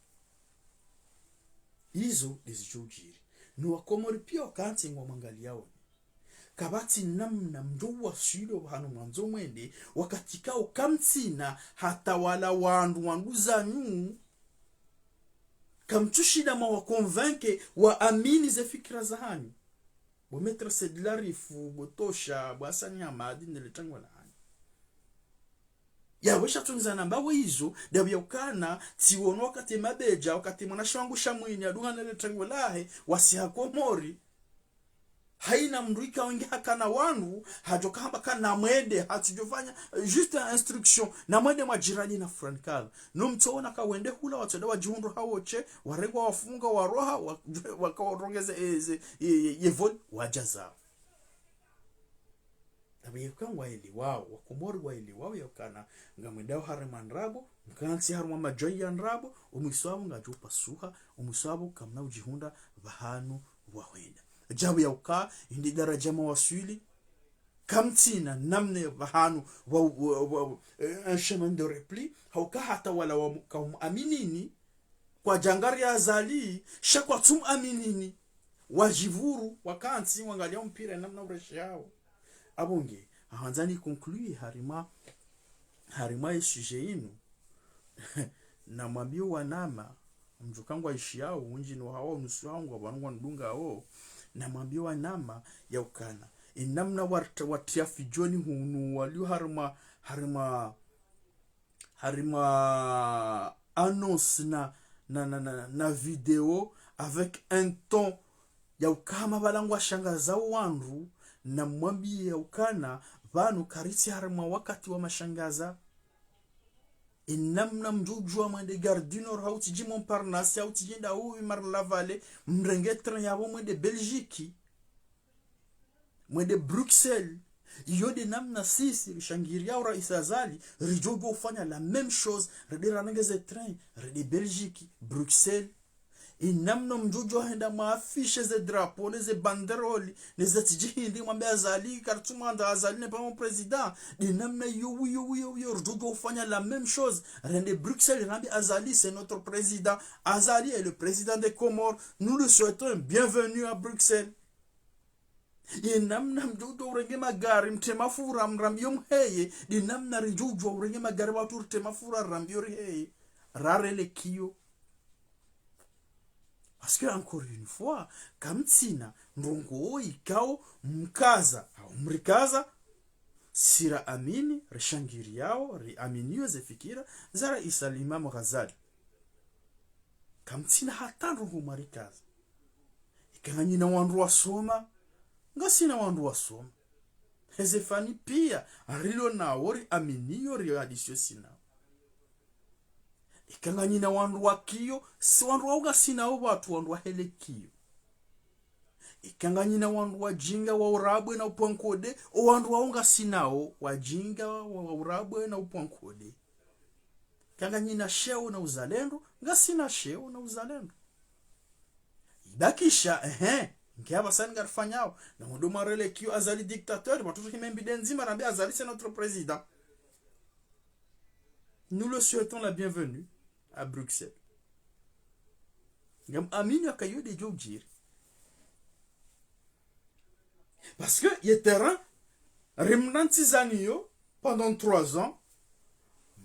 Izo nde zidjo udjiri. No wakomori piya wakantsi ngwamwangaliyaoni. Kapvatsi namna mdjo waswili pvahanu mwandzo mwende, wakati kao kamtsina hata wala wandru, wandru zanyu, kamtsushinda mwa wa convaincre waamini ze fikira zahanyu. Bo Maître Said Larifou, bo Tosha, bo Hassani Hamadi, ne le tangwa lahanyu. Yawe sha tsundzana mbawe izo, ndapvo yaukana, tsiwono wakati mabedja, wakati mwanashe wangu Shamwini, yadunga ne le tangwa lahe, wasiha Komori. Haina mndru ika wenge hakana wandru, hadjoka hamba ka namwende, hatsudjofanya, eh, juste instruction, namwende mwadjirani na fulani kadha. No mtsoona ka wende hula, watsonda wadjihundru hawo she, warengwa wafunga, waroha, wa-, wakawarongeze, eh, ze, ye, ye, ye vol, wadja zao. Ndapvo yeka ngwaelewao, wakomori waelewao yaukana, ngamwendao harumwa ndrabo, mkantsi harumwa madjwayi ya ndrabo, omwiso wapvo ngadjo upasuha, omwiso wapvo kamna udjihundra pvahanu pvwahwenda. Djabu yauka, inde daraja mwawaswili, kamtsina namna pvahanu pvwa, pvwa, pvwa, eh, un chemin de repli, hauka hata wala wa mu-, kawamuaminini, kwadjangari Azali, sha kwatsumu aminini. Wadjivuru, wakantsi, wangaliya mpira, namna uresheao. Apvo nge, handza ni conclure harimwa, harimwa ye sujet inu. Namwambie wanama, mdjuka ngwaishiyao, wendji no hawa unusu wangu, apvo ngwanidungao. Namwambie wanama, yaukana. Inamna wat-, watia fidjoni hunu, walio harimwa, harimwa, harimwa annonce na, na, na, na, na vidéo avec un ton yaukana pvala ngwashangazao wandru, namwambie yaukana pvanu karitsi harimwa wakati wa mashangaza. Inamna mdjudjua mwende Gare du Nord, hau tsidji Montparnasse, hau tsidji Ndahuvi, Marne-la-Vallée, mrenge train yapvo mwende Belgique. Mwende Bruxelles. Iyo nde namna sisi rishangiriao Rais Azali, ridjodjua ufanya la même chose, rende ranengeze train, rende Belgique, Bruxelles. Inamna mdjodjua henda mwaafishe ze drapeau, ne ze banderole, ne ze tsidji hindri mwambe Azali, karitsumwandza Azali n'est pas mon président. Nde namna iyo, iyo, iyo, iyo, ridjodjua ufanya la même chose. Rende Bruxelles, rambe Azali, c'est notre président. Azali est le président des Comores. Nous le souhaitons bienvenue à Bruxelles. Ye namna mdjudjua urenge magari, mtre mafura, mrambio mheye, nde namna ridjodjua urenge magari, watru ritre mafura, rambio riheye, rarelekiyo. Parce que, encore une fois, kamtsina ndrongoo ikao mkaza, au mrikaza, si raamini, rishangiriao, riaminio ze fikira za Rais Al-Imam Ghazali. Kamtsina hata ndrongoo mwarikaza. Ika nganyina wandru wasoma, ngasina wandru wasoma. Heze fani pia, rilo nao, riaminio, rihadisio sinao. Ika nganyina wandru wakiyo, si wandru wao ngasinao, watru wandru wahelekiyo. Ika nganyina wandru wadjinga wa urabwe na upwankode, o wandru wao ngasinao, wadjinga wa, wa urabwe na upwankode. Ika nganyina sheo na uzalendo, ngasina sheo na uzalendo. Ibakisha, ehe, nge apvasa ngarifanyao, na mdo mwarelekiyo Azali dictateur, watru hime mbili ndzima, rambe Azali c'est notre président. Nous le souhaitons la bienvenue à Bruxelles. Ngaminio aka iyo nde idjo udjiri. Parce que ye terrain, rimnantsizaniyo pendant trois ans,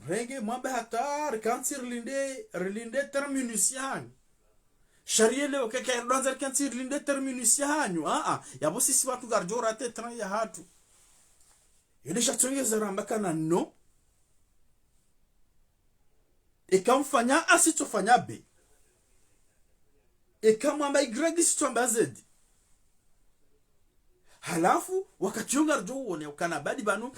mrenge mwambe hata rikantsi rilinde, rilinde terminus yahanyu. Sharia leo keke ridwandza rikantsi rilinde terminus yahanyu. Ah, ah, yapvo sisi watru ngaridjo rate train yahatru. Iyo nde sha tsongeza ramba kana no. Eka mfanya A, si tsofanya B. Eka mwamba Y, si tswamba Z. Halafu, wakati yo ngaridjo uone ukana badi pvanu,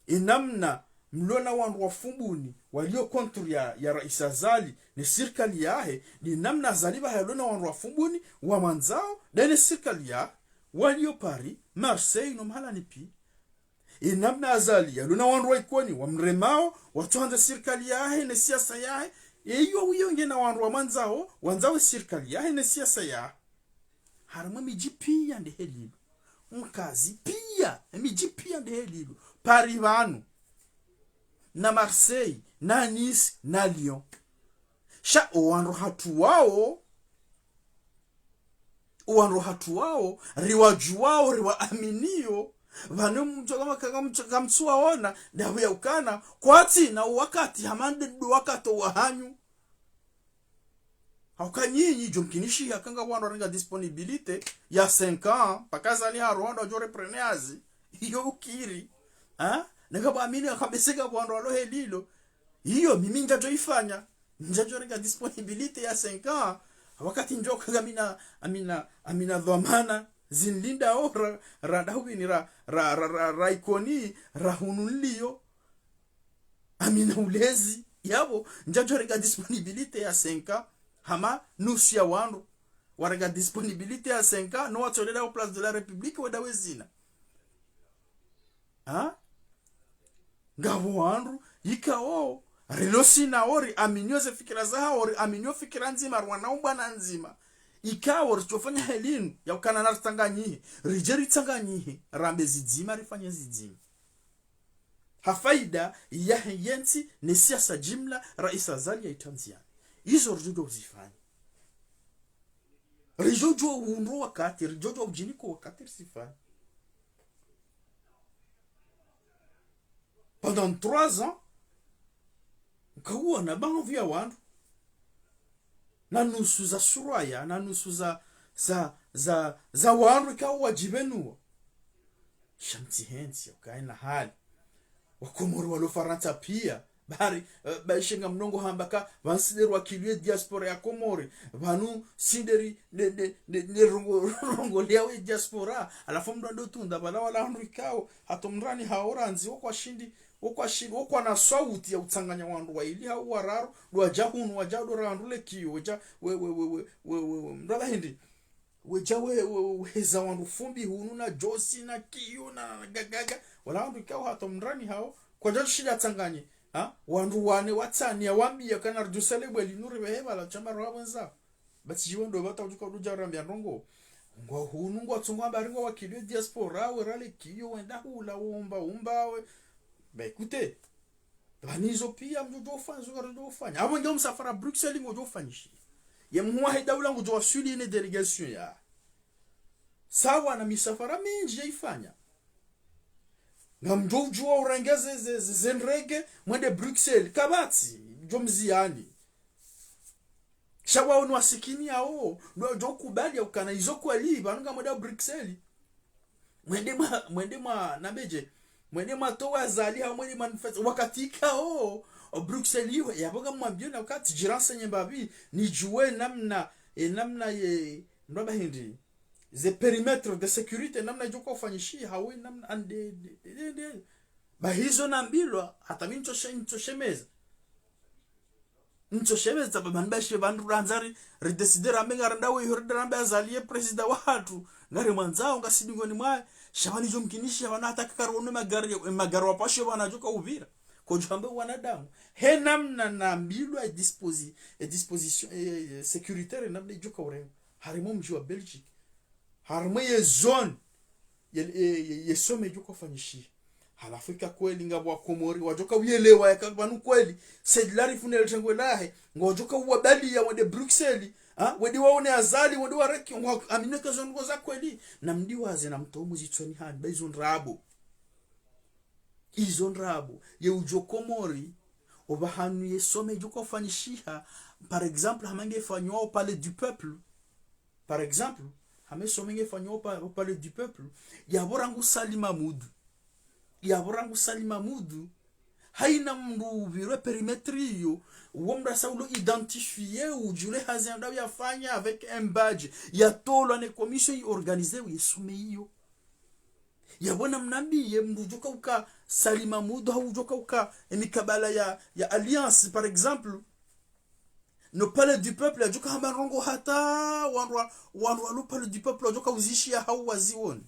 inamna mlona wandru wa Fumbuni walio contre ya, ya Rais Azali ne sirikali yahe, nde namna Azali pvahe yalona wandru wa Fumbuni wamwandzao, nde ne sirikali yahe, walio Paris, Marseille, no mahalani pia. Inamna Azali yalona wandru wa Ikoni wamremao, watsuhandza sirikali yahe ne siasa yahe, iyo uyo ngena wandru wamwandzao, wandzao sirikali yahe ne siasa yahe. Harimwa emidji pia nde helilo. Mkazi pia, emidji pia nde helilo. Paris pvanu, na Marseille, na Nice, na Lyon. Sha o wandru hatru wao, o wandru hatru wao, riwadjuwao, riwaaminio, pvanu mdjo kama, kama, kamtsuwaona, ndapvo yaukana, kwatsina wakati hama nde wakati wahanyu. Hauka nyinyi, djo mkinishiha eka ngapvo wandru warenga disponibilité ya cinq ans, mpaka Azali haroha ndo wadjo reprendre hazi. Iyo ukiri. Ha? Neka pvo amini akabeseka pvo wandru walo helilo. Iyo, mimi ndjadjo ifanya. Ndjadjo renga disponibilité ya cinq ans. Wakati ndjo kanga mina, amina, amina dhwamana. Zinlindao ra, ra Ndahuvi ni ra, ra, ra, ra, ra Ikoni, ra hunu nilio. Amina ulezi. Yapvo, ndjadjo renga disponibilité ya cinq ans. Hama nusu ya wandru warenga disponibilité ya cinq ans, no watsolela o Place de la République wenda wezina. Ha? Ngapvo wandru, ikao, rilo sinao, riaminio ze fikira zahao, riaminio fikira ndzima, rwanao mbwana ndzima. Ikao, ritsofanya helinu, yaukana naritsanganyihe, ridje ritsanganyihe, rambe zidzima, rifanye zidzima. ha faida yahe yentsi ne siasa jimla, Rais Azali ya itanziani. Izo ridjodjuwa uzifanya. Ridjodjuwa uhundru wakati, ridjodjuwa udjiniko wakati risifanya. Pendant trois ans, nkauona baadhwi ya wandru, na nusu za suraya, na nusu za, za, za, za wandru ikao wadjibenuwa. Sha mtsihentsi, ukaena hali. Wakomori walo Farantsa pia. Bari, eh, baishe ngamdjo hamba ka, pvanu tsi nde ri wakiliye diaspora ya Komori. Pvanu tsi nde ri, nde, nde, nde, nde rongo, rongoleyawo ye diaspora. Halafu mndru ndo tunda, pvala wala wandru ikao, hata mndru ani haorandzi, wo kwashindi, wo kwashindi, wo kwana sauti ya utsanganya wandru wayili hau wararu, ndo wadja hunu, wadja ndo ra wandru lekiyo, wadja, we, we, mndru aba hindri. Wedja we, we, we, weza wandru fumbi hunu na josi na kiyo na, na gagaga. Wala wandru ikao hata mndru ani hao. Kwadja shida tsanganye. Ha? Wandru wane watsani ya wambiya kana ridjusele bwe linu ribehe pvala shamba rwa wenza. Batsi djiwo ndo bata udjuka udja urambia ndrongo. Ngwa hunu ngwa tsungwa habari ngwa wakiliye diaspora, we rale kiyo, wenda hula, womba, umba, we. Bah, écoutez. Pvanu izo pia mdjodjo ufanya, zo ngaridjo ufanya. Apvo nge omsafara Bruxelles ngodjo ufanyishiha. Ye mhuu wahe daula ngudjo waswili ne délégation ya. Sawa na misafara mindji yaifanya. Ngamdjo udjuwa urenge ze, ze, ze, ze ndrege, mwende Bruxelles. Kapvatsi, djo mziyani. Sha wawo ni wasikini yawo, ndo wadjo kubali ya ukana izo kweli, pvanu ngamwenda Bruxelles. Mwende mwa, mwende mwa, nambedje, mwende mwatowa Azali, hau mwende manifeste, wakati ikao, o Bruxelles iyo, yapvo ngamwambiyo na wakati, djira nsenye mbapvi, nidjuwe namna, e namna ye, mndru aba hindri, ze périmètres de sécurité, namna idjo ka ufanyishiha, hau namna ande, de, de, de, de. Bahi izo nambilwa, hata mi ntsoshe, ntsoshemeza. Ntsoshemeza pvapvanu baishe pvandru randza ri, ridécider rambe ngarendao iho riderambe Azali ye président wahatru, ngarimwandzao ngasi dingoni mwaye, sha pvanu idjo mkinishiha pvanu hata kakari wone magari, magari wapvashe pvanu adjo ka upvira. Kodjo hambe wanadamu. He namna nambilwa e disposi-, e disposition, e, e, sécuritaire namna idjo ka urengwa. Harimwa mdji wa Belgique. Harimwa ye zone ye, ye, ye, ye sommet idjo ka ufanyishiha. Halafu ika kweli ngapvo Wakomori wadjo ka uyelewa yaka pvanu kweli, Said Larifou ne le tengwe lahe, ngwadjo ka uwabaliya wende Bruxelles, ha? Wende waone Azali, wende wareki, ngwa amini ka zo ndrongo za kweli. Namdiwaze namtowe muzitsoni hanyu, ba izo ndrabo. Izo ndrabo. Ye udjo Komori, opvahanu ye sommet idjo ka ufanyishiha, par exemple, hama nge ifanywa au Palais du Peuple, par exemple, hama ye sommet nge ifanywa au Pa-, au Palais du Peuple, yapvo rangu Salim Hamoudou. Yapvo rangu Salim Hamoudou. Haina mndru upvirwe périmètre iyo, uwo mndru asa ulo identifié, udjulwe hazi yandao yafanya avec un badge, yatolwa ne commission i organisé ye sommet iyo. Yapvo namnambiye mndru udjo ka uka Salim Hamoudou, hau udjo ka uka emikabala ya, ya Alliance, par exemple, no Palais du Peuple, yadjo ka hamba ndrongo hata wandru wa, wandru walo Palais du Peuple wadjo ka uzishiya hau waziwone.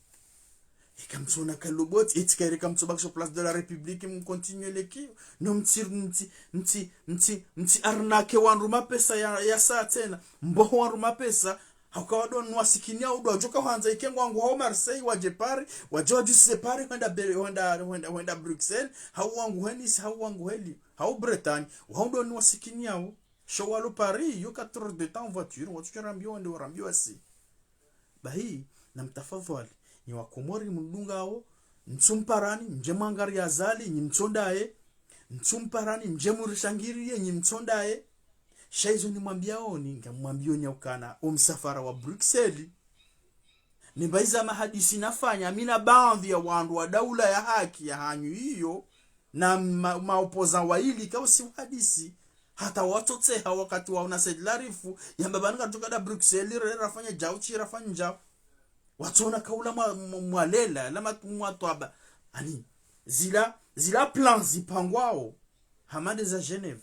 Eka mtsona kaloboti, eti kaire ka mtsobakisha Place de la République, mcontinué lekiyo. No mtsi, mtsi, mtsi, mtsi, mtsi arnaqué wandru mapesa ya, ya saa tsena. Mboho wandru mapesa, hauka wandru ni wasikini yao ndo wadjo ka hwandza ike ngwangu hao Marseille, wadje Paris, wadje wadjuse Paris, hwenda Bel-, hwenda, hwenda, hwenda Bruxelles, hau wangu he Nice, hau wangu he Lyon, hau Bretagne, wao ndo ni wasikini yao. Sho walo Paris, iyo quatre heures de temps en voiture, watsutso rambiwa wende warambiwa si. Bahi, namtafadhwali, nyi Wakomori mdungao, mtsumparani, mdje mwangariye Azali, nyi mtsondaye, mtsumparani, mdje murishangiriye, nyi mtsondaye. Sha izo nimwambiyaoni, ngamwambioni ya ukana, omsafara wa Bruxelles, ne mbayi za mahadisi nafanya, mi na baadhwi ya wandru wa daula ya haki ya hanyu iyo, na ma, maopposant wayili kausi uhadisi. Hata watsotseha wakati waona Said Larifou, yamba pvanu ngaridjo ka da Bruxelles, re, rafanya djau, tsi rafanya djau. Watsona kaula mwa, mwa, mwalela, la ma, mwa twaba. Ani, zila, zila plans zipangwao, hama nde za Genève.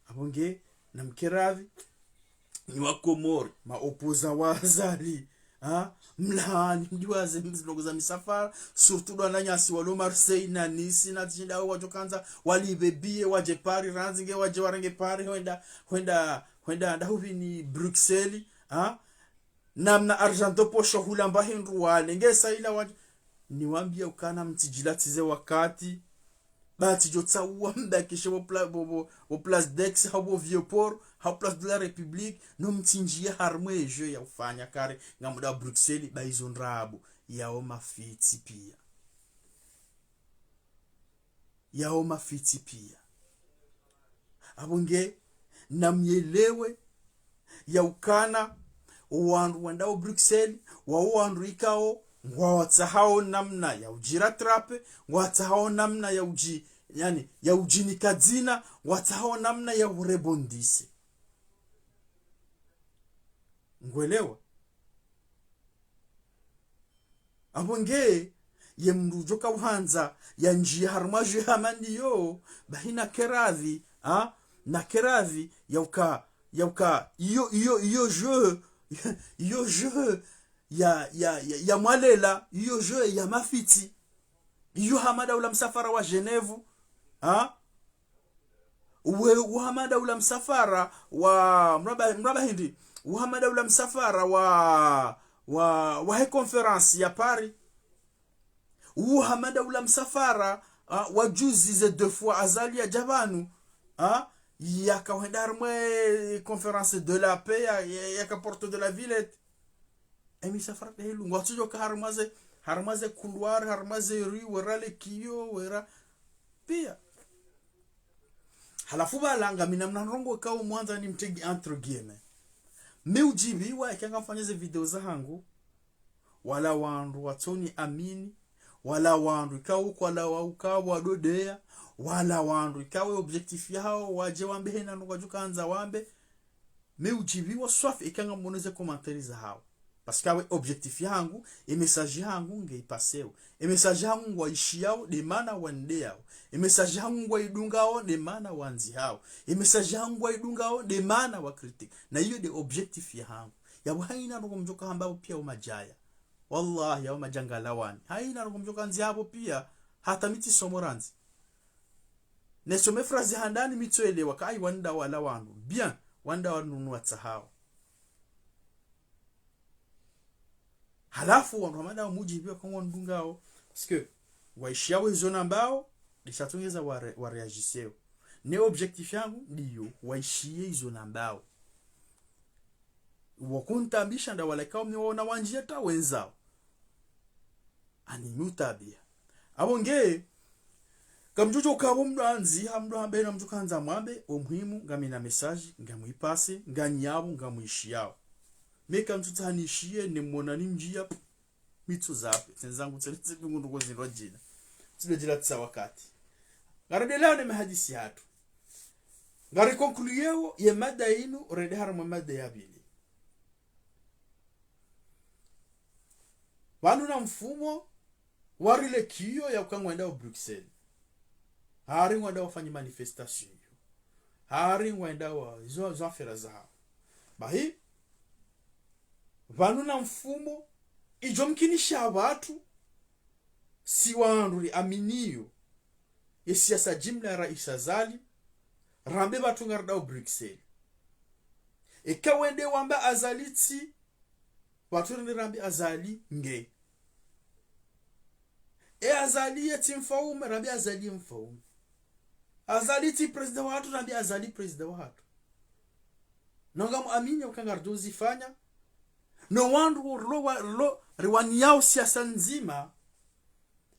Apvo nge, namkeradhi, nyi Wakomori, maopposant wa Azali, ha? Mlaani, mdiwaze mzilongo za misafara, surtout ndo wananyasi walo Marseille na Nice, na tsi nda wadjo kandza, walipve billet, wadje Paris, randzi nge wadje warenge Paris, hwenda, hwenda, hwenda, ndahupvi ni Bruxelles, ha? Namna argent de poche hula mba hindru wale, nge sa ila wadje, niwambiye ukana mtsidjilatsize wakati, Ba tsidjo tsaha mbakishe pvo pla-, pvo, pvo, pvo Place d'Aix, hau pvo Vieux-Port, hau Place de la République, no mtsindjiya harumwa e jeu ya ufanya kari, ngamdao Bruxelles, ba izo ndrabo, yao mafitsi piya. Yao mafitsi piya. Apvo nge, namyelewe, yaukana, owandru wendao Bruxelles, wao wandru ikao, ngwatsahao namna ya udjirattraper, ngwatsahao namna ya udji-, yaani, ya udjinika dzina, ngwatsahao namna ya urebondir. Ngwelewa? Apvo nge, ye mndru udjo ka uhandza, yandjiye harumwa jeu hama ndiyo, bahi nake radhi, ha? Nake radhi, yauka, yauka, iyo, iyo, iyo jeu, iyo jeu, ya, ya, ya, ya mwalela, iyo jeu ya mafitsi, iyo hama daula msafara wa Genève, ha? Uwe, uhama daula msafara wa, mraba, mraba hindri, uhama daula msafara wa, wa, wa he conférence ya Paris. Uhama daula msafara, ah, wa juzi ze deux fois Azali yadja pvanu, ah, yaka uhenda harumwa e conférence de la paix ya, ya, yaka Porte de la Villette. E misafara pia helu, ngwatsudjoka harumwa ze, harumwa ze couloir, harumwa ze rue, wera le kiyo, wera pia. Halafu pvala ngami na mna ndrongoo ikao mwandzo nimtege entre guillemets. Mi udjiviwa eka ngamfanya ze video zahangu, wala wandru watsoni amini, wala wandru ikao kwala wa ukao wadodeya, wala wandru ikao objectif yahao wadje wambe hena ndrongoo wadjo kandza wambe. Mi udjiviwa swafi eka ngamono ze commentaires zahao. Parce que awe objectif yahangu, e message yahangu nge ipaseo. E message yahangu ngwaishiyao, nde mana wandeyao. E message yahangu ngwaidungao, nde mana wandzihao. E message yahangu ngwaidungao, nde mana wa critiquer. Na iyo nde objectif yahangu. Yapvo haina ndrongoo mdjoka hamba pia umadjaya. Wallahi, yao madjangala wani. Haina ndrongoo mdjoka ndzia hapvo pia, hata mi tsisomo randzi. Nisome phrase handani mi tsoelewa, ka ayi wandao wala wandru. Bien, wandao wandru watsahao. Halafu wandru hama ndao mudjiviwa ka ngwandungao. Parce que, waishiyao izo nambao, ndishatsongeza ware-, wareagisseo. Ne objectif yahangu, ndiyo, waishiye izo nambao. Wakuntabisha nda wala ikao mi waona wandjiya ta wendzao. Ani mi utabiya. Apvo nge, kamdjudjo kapvo mndru andzi, ha mndru hambe na mdru kandza mwambe, o muhimu, ngami na message, ngamwipase, nganyi yapvo, ngamwishiyao. Mi kamtsutsaha nishiye, nimwona nimdjiya, mi tsu zappe, tsenzangu tsele tsi dungu ndrongoo zindru djina. Tsi ndo djila tsa wakati. Ngarendeleyao ne mahadisi yahatru. Ngari concluyeo ye mada inu, rende harumwa mada ya pvili. Pvanu na mfumo, wari le kiyo yauka ngwendao Bruxelles. Hari ngwendao wafanye manifestation iyo. Hari ngwendao wa, izo, izo affaire zahao. Bahi, pvanu na mfumo, idjo mkinisha wandru, si wandru riaminiyo ye siasa jimla ya Rais Azali, rambe wandru ngaridao Bruxelles. Eka wende wamba Azali tsi, wandru rende rambe Azali nge. E Azali ye tsi mfaume, rambe Azali ye mfaume. Azali tsi président wahatru, rambe Azali président wahatru. No ngamwamini uka ngaridjo zifanya. No wandru rilo wa, rilo, riwaniyao siasa ndzima.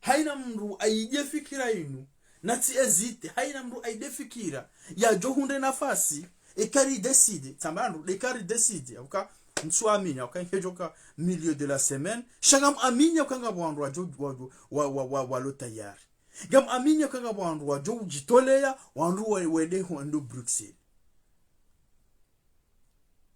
Haina mndru aidje fikira inu, natsi hésiter, haina mndru aidje fikira, yadjo hundre nafasi, eka ri décider, tsamba ndru, eka ri décider, yauka, ntsu amini, yauka nkedjoka milieu de la semaine, sha ngamwamini yauka ngapvo wandru wadjo, wadjo, wa, wa, wa, walo tayari. Ngamwamini yauka ngapvo wandru wadjo udjitoleya, wandru wa, wende hwendo Bruxelles.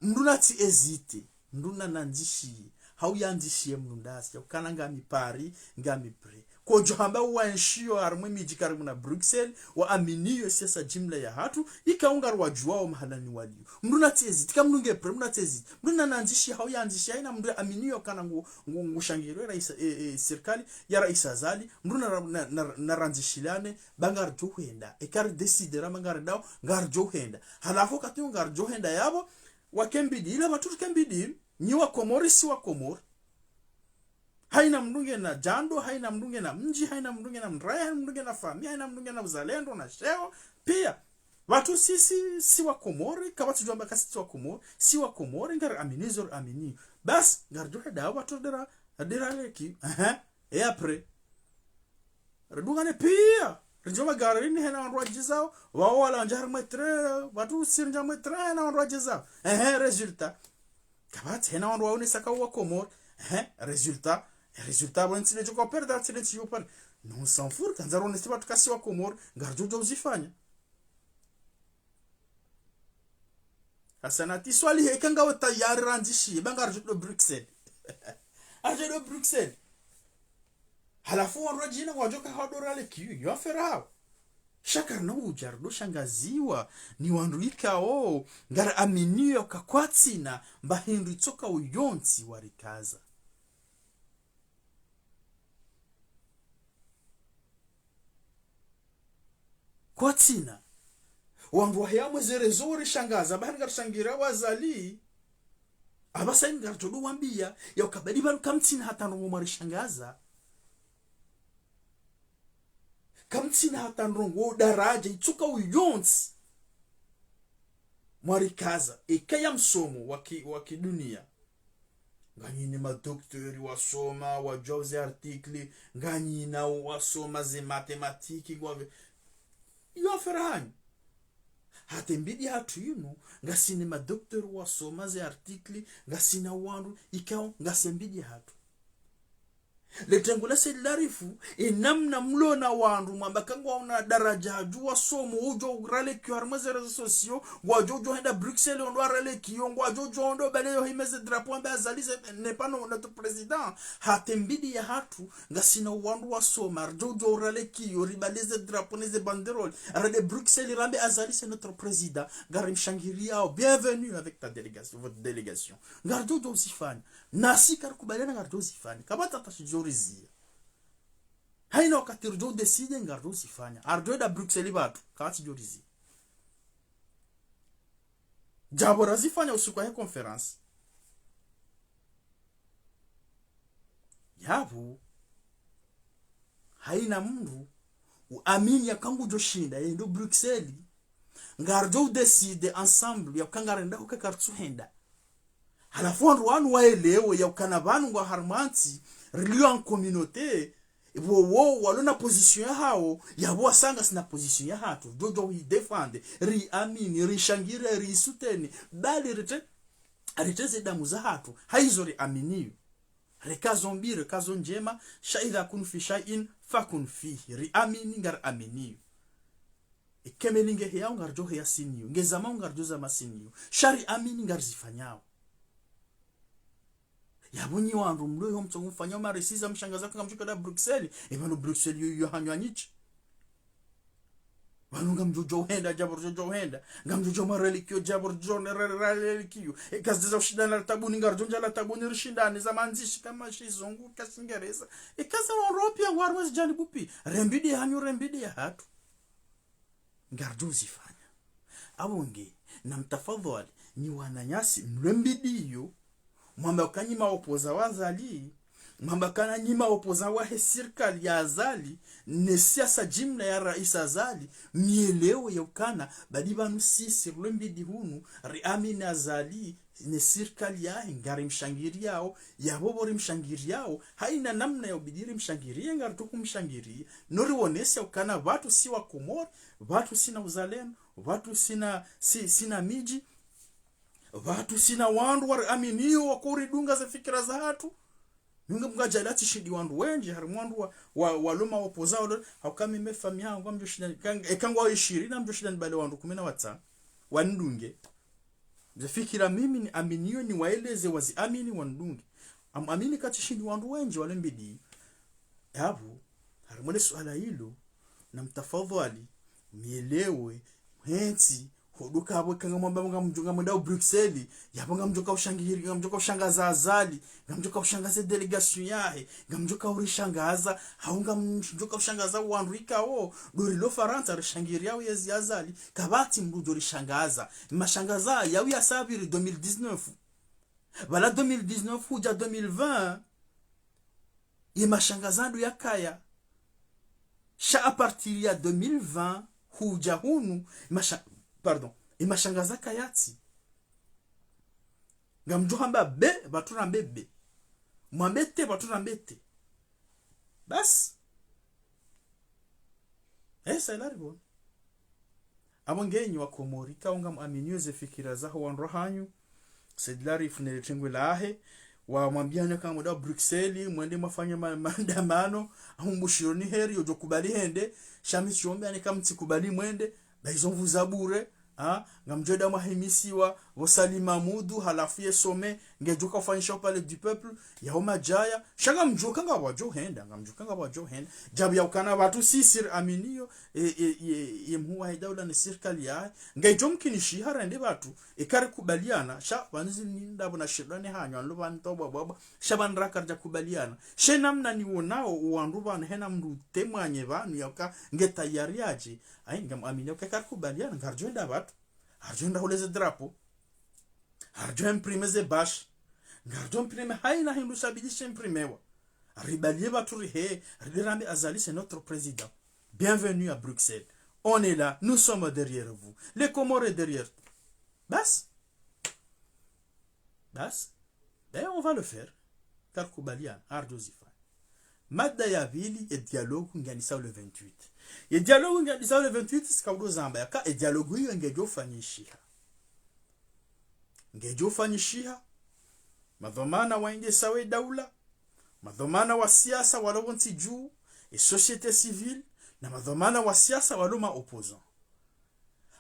Mndru natsi hésiter, mndru nanandzishiye, hau yandzishiye mndru ndasi, yaukana ngami Paris, ngami prêt. Kodjo hamba uwaenshio harumwa emidji karibu na Bruxelles, waaminiyo siasa jimla yahatru, ikao ngariwadjuwao mahalani waliyo. Mndru natsi hésiter, eka mndru nge prêt, mndru natsi hésiter. Mndru nanandzishiye, hau yandzishiye, haina mndru yaaminiyo kana ngu, ngu, ngushangiriyo rais, e, e, sirikali ya Rais Azali, mndru na, na, na, narandzishilane, ba ngaridjo hwenda. Eka ri décider ramba ngaridao, ngaridjo hwenda. Halafu wakati ngaridjo hwenda yapvo, wakembidi, ila wandru rikembidi, nyi wa Komori, si wa Komori. Haina mndru ngena djando, haina mndru ngena mdji, haina mndru ngena mraya, haina mndru ngena famiyi, haina mndru ngena uzalendo na sheo. Piya, pvatsu sisi, si wa Komori, kapvatsi udjo amba ka sisi wa Komori, si wa Komori, ngari amini zo ri amini. Basi, ngaridjo hwenda pvatsu dera, dera leki, aha, et après. Ridungane piya, ridjo magarini hena wandru wadjizao, wawo wala wandja harimwa train, pvatsu sisi rindja mwa train hena wandru wadjizao. Ehe, résultat. Kapvatsi hena wandru waonesa ka wa Komori. Ehe, résultat. Résultat, pvo ntsi le djo ka perdre, ntsi le ntsi yo perdre. Non, on s'en fout, kandza ronese pvatsu ka si wa Komori, ngaridjo djo uzifanya. Hasanati Swalihi, eka ngawe tayari randzi shiye, ba ngaridjo do Bruxelles. Aridjo do Bruxelles. Halafu wandru wadjina ngwadjo ka hwandza rale kiyo, yo affaire yawo. Sha karina udja ridjo shangaziwa, ni wandru ikao, ngari amini yo ka kwatsina, mba hindru itsoka uyontsi warikaza. Kwatsina. Wandru waheya mwe ze réseaux rishangaza, ba hanga rishangira wa Azali. Apvasa ini ngaridjo do wambiya, ya uka badi pvanu kamtsina hata ndrongo mwarishangaza. Kamtsina hata ndrongo daraja, itsoka uyontsi. Mwarikaza, eka ya msomo wa ki, wa kiduniya. Nganyina madocteur wasoma, wadjuwa ze article, nganyina wasoma ze mathématiques, ngwa, yo affaire yahanyu. Hata mbidi yahatru yinu, ngasina madocteur wasoma ze article, ngasina wandru, ikao, ngasi mbidi yahatru. Le tengu la Said Larifou, e namna mlo na wandru, mwamba ka ngwaona daraja dju wasomo, udjo urale kiyo harimwa ze réseaux sociaux, ngwadjo udjo henda Bruxelles, ondo arale kiyo, ngwadjo udjo ondo bale yo hime ze drapeau, ambe Azali, ce n'est pas no-, notre président. Hata mbidi yahatru, ngasina wandru wasoma, ridjo udjo urale kiyo, ribale ze drapeau ne ze banderole, rende Bruxelles, rambe Azali, c'est notre président, ngari mshangiriyao, bienvenue avec ta délégation, votre délégation. Ngaridjo udjo uzifanya. Nasi karikubaliana ngaridjo uzifanya. Kapvatsi hata shidjo riziya. Haina wakati ridjo décider ngaridjo uzifanya. Aridjo enda Bruxelles pvatsu, kapvatsi djo riziya. Djapvo razifanya usiku wahe conférence. Yapvo, haina mndru uamini ya ka ngudjo shinda, yendo Bruxelles, ngaridjo udécider ensemble, ya uka ngarenda huka karitsu henda. Halafu wandru wanu waelewe ya ukana pvanu ngwa harimwa ntsi, riliyo en communauté, pvo wo walo na position yahawo, yapvo wasa ngasina position yahatru, djo djo ridéfendre, riamini, rishangire, risoutenir, bali rite, rite ze damu zahatru, ha izo riaminiyo. Reka zo mbi, reka zo ndjema, sha idha kun fi shay'in, fakun fihi, riamini, ngariaminiyo. Eka meli nge heyao ngaridjo heya siniyo. Nge zamao ngaridjo zama siniyo. Sha riamini ngarizifanyao. Yapvo nyi wandru mlo yo mtsongo mfanyao marisiza mshangaza ka ngamdjo ka enda Bruxelles. E pvanu Bruxelles yo, yo hanyu hanyishi. Pvanu ngamdjo djo henda, djapvo ridjo djo henda. Ngamdjo djo marale kiyo, djapvo ridjo ne ra-, ra-, rale kiyo. E kazi za ushindana la tabuni, ngaridjo ndja la tabuni rishindane za mandzishi kama shizungu, ka shingereza. E kazi za Europe ya ngwari wezi djanibu pi. Rembidi hanyu, rembidi yahatru. Ngaridjo uzifanya. Apvo nge, na mtafadhwali, nyi wananyasi, mlwe mbidi iyo, mwamba uka nyi maopposant wa Azali, mwamba uka nyi maopposant wahe sirikali ya Azali, ne siasa jimla ya Rais Azali, mielewe ya ukana, badi pvanu sisi, mlwe mbidi hunu, riamini Azali, ne sirikali yahe, ngarimshangiriyao, yapvo pvo rimshangiriyao, haina namna ya ubidi rimshangiriye, ngaritso kumshangiriya. No riwonese ukana pvatsu si wa Komori, pvatsu sina uzalendo, pvatsu sina, si, sina midji, pvatsu sina wandru wariaminiyo, wakoridunga ze fikira zahatru. Nunga mngadjali tsi shindi wandru wendji, harimwa wandru wa, wa, walo maopposant, walo, hauka mimi famiyi yangu, ngamdjo shinda, kang-, eka ngwao ishirini, ngamdjo shinda nibale wandru kume na watsanu, wanidunge. Ze fikira mimi niaminiyo niwaeleze waziamini wanidunge. Am-, amini katsi shindi wandru wendji walo mbidi. Yapvo, harimwa le suala lilo, na mtafadhwali, mielewe, mhentsi, hoduka apvo eka ngamwamba ngamdjo ngamwenda u Bruxelles, yapvo ngamdjo ka ushangiri, ngamdjo ka ushangaza Azali, ngamdjo ka ushangaza délégation yahe, ngamdjo ka urishangaza, hau ngamdjo ka ushangaza wandru ikao, ndo rilo Farantsa rishangiriyao yezi Azali, kapvatsi mndru djo rishangaza. Mashangaza, yawu yasapviri deux mille dix-neuf. Pvala deux mille dix-neuf hudja deux mille vingt. Ye mashangazi ndo yakaya. Sha à partir ya deux mille vingt, hudja hunu, masha-, pardon, ye mashangazi kayatsi. Ngamdjo hamba be, pvatsu rambe be. Mwambe te, pvatsu rambe te. Basi. Eh, ça, il arrive. Apvo ngenyi wa Komori, ka ngamuaminio ze fikira zaho wandru hanyu, Said Larifou ne le tengwe lahe, wamwambiane ka mwende Bruxelles, mwende mwafanye ma-, maandamano, amu mbushironi heri, yodjo kubali hende, sha mi tsi ombe ane ka mtsi kubali mwende, ba izo nvu za bure, ha, ngamdjo enda mwahimisiwa, pvo Salim Hamoudou, halafu ye sommet, ngedjo ka ufanyisha au Palais du Peuple, ya o madjaya, sha ngamdjo ka ngwadjo henda, ngamdjo ka ngwadjo henda. Djabu ya ukana pvatsu sisi riaminio, e, e, e, ye mhuu wahe daula ne sirikali yahe, ngaidjo mkinishiha rende pvatsu, eka rikubaliana, sha pvanu zi ni ndrabo na shirwani hanyu, anlo pvanu to bwa bwa bwa, sha pvanu raka ridja kubaliana. She namna niwonao, o wandru pvanu hena mndru temwanye pvanu, yauka nge tayari yadje, ayi, ngamuaminio uka eka rikubaliana, ngaridjo enda pvatsu, ngaridjo enda hule ze drapeau. Ngaridjo imprimer ze bâche. Ngaridjo imprimer haina hindru sha bidi shi imprimewa. Ribalie pvatsu rihe, rirambe Azali c'est notre président. Bienvenue à Bruxelles. On est là, nous sommes derrière vous. Les Comores est derrière toi. Basi. Basi. Ben, on va le faire. Eka rikubaliana, ngaridjo zifanya. Mada ya pvili, ye dialogue ngiandisao le vingt-huit. Ye dialogue ngiandisao le vingt-huit, sika udo zamba yaka, ye dialogue iyo ngedjo fanyishiha. Ngedjo fanyishiha, madhwamana wa indesa we daula, madhwamana wa siasa walo pvo ntsi dju, ye société civile, na madhwamana wa siasa walo ma opposants.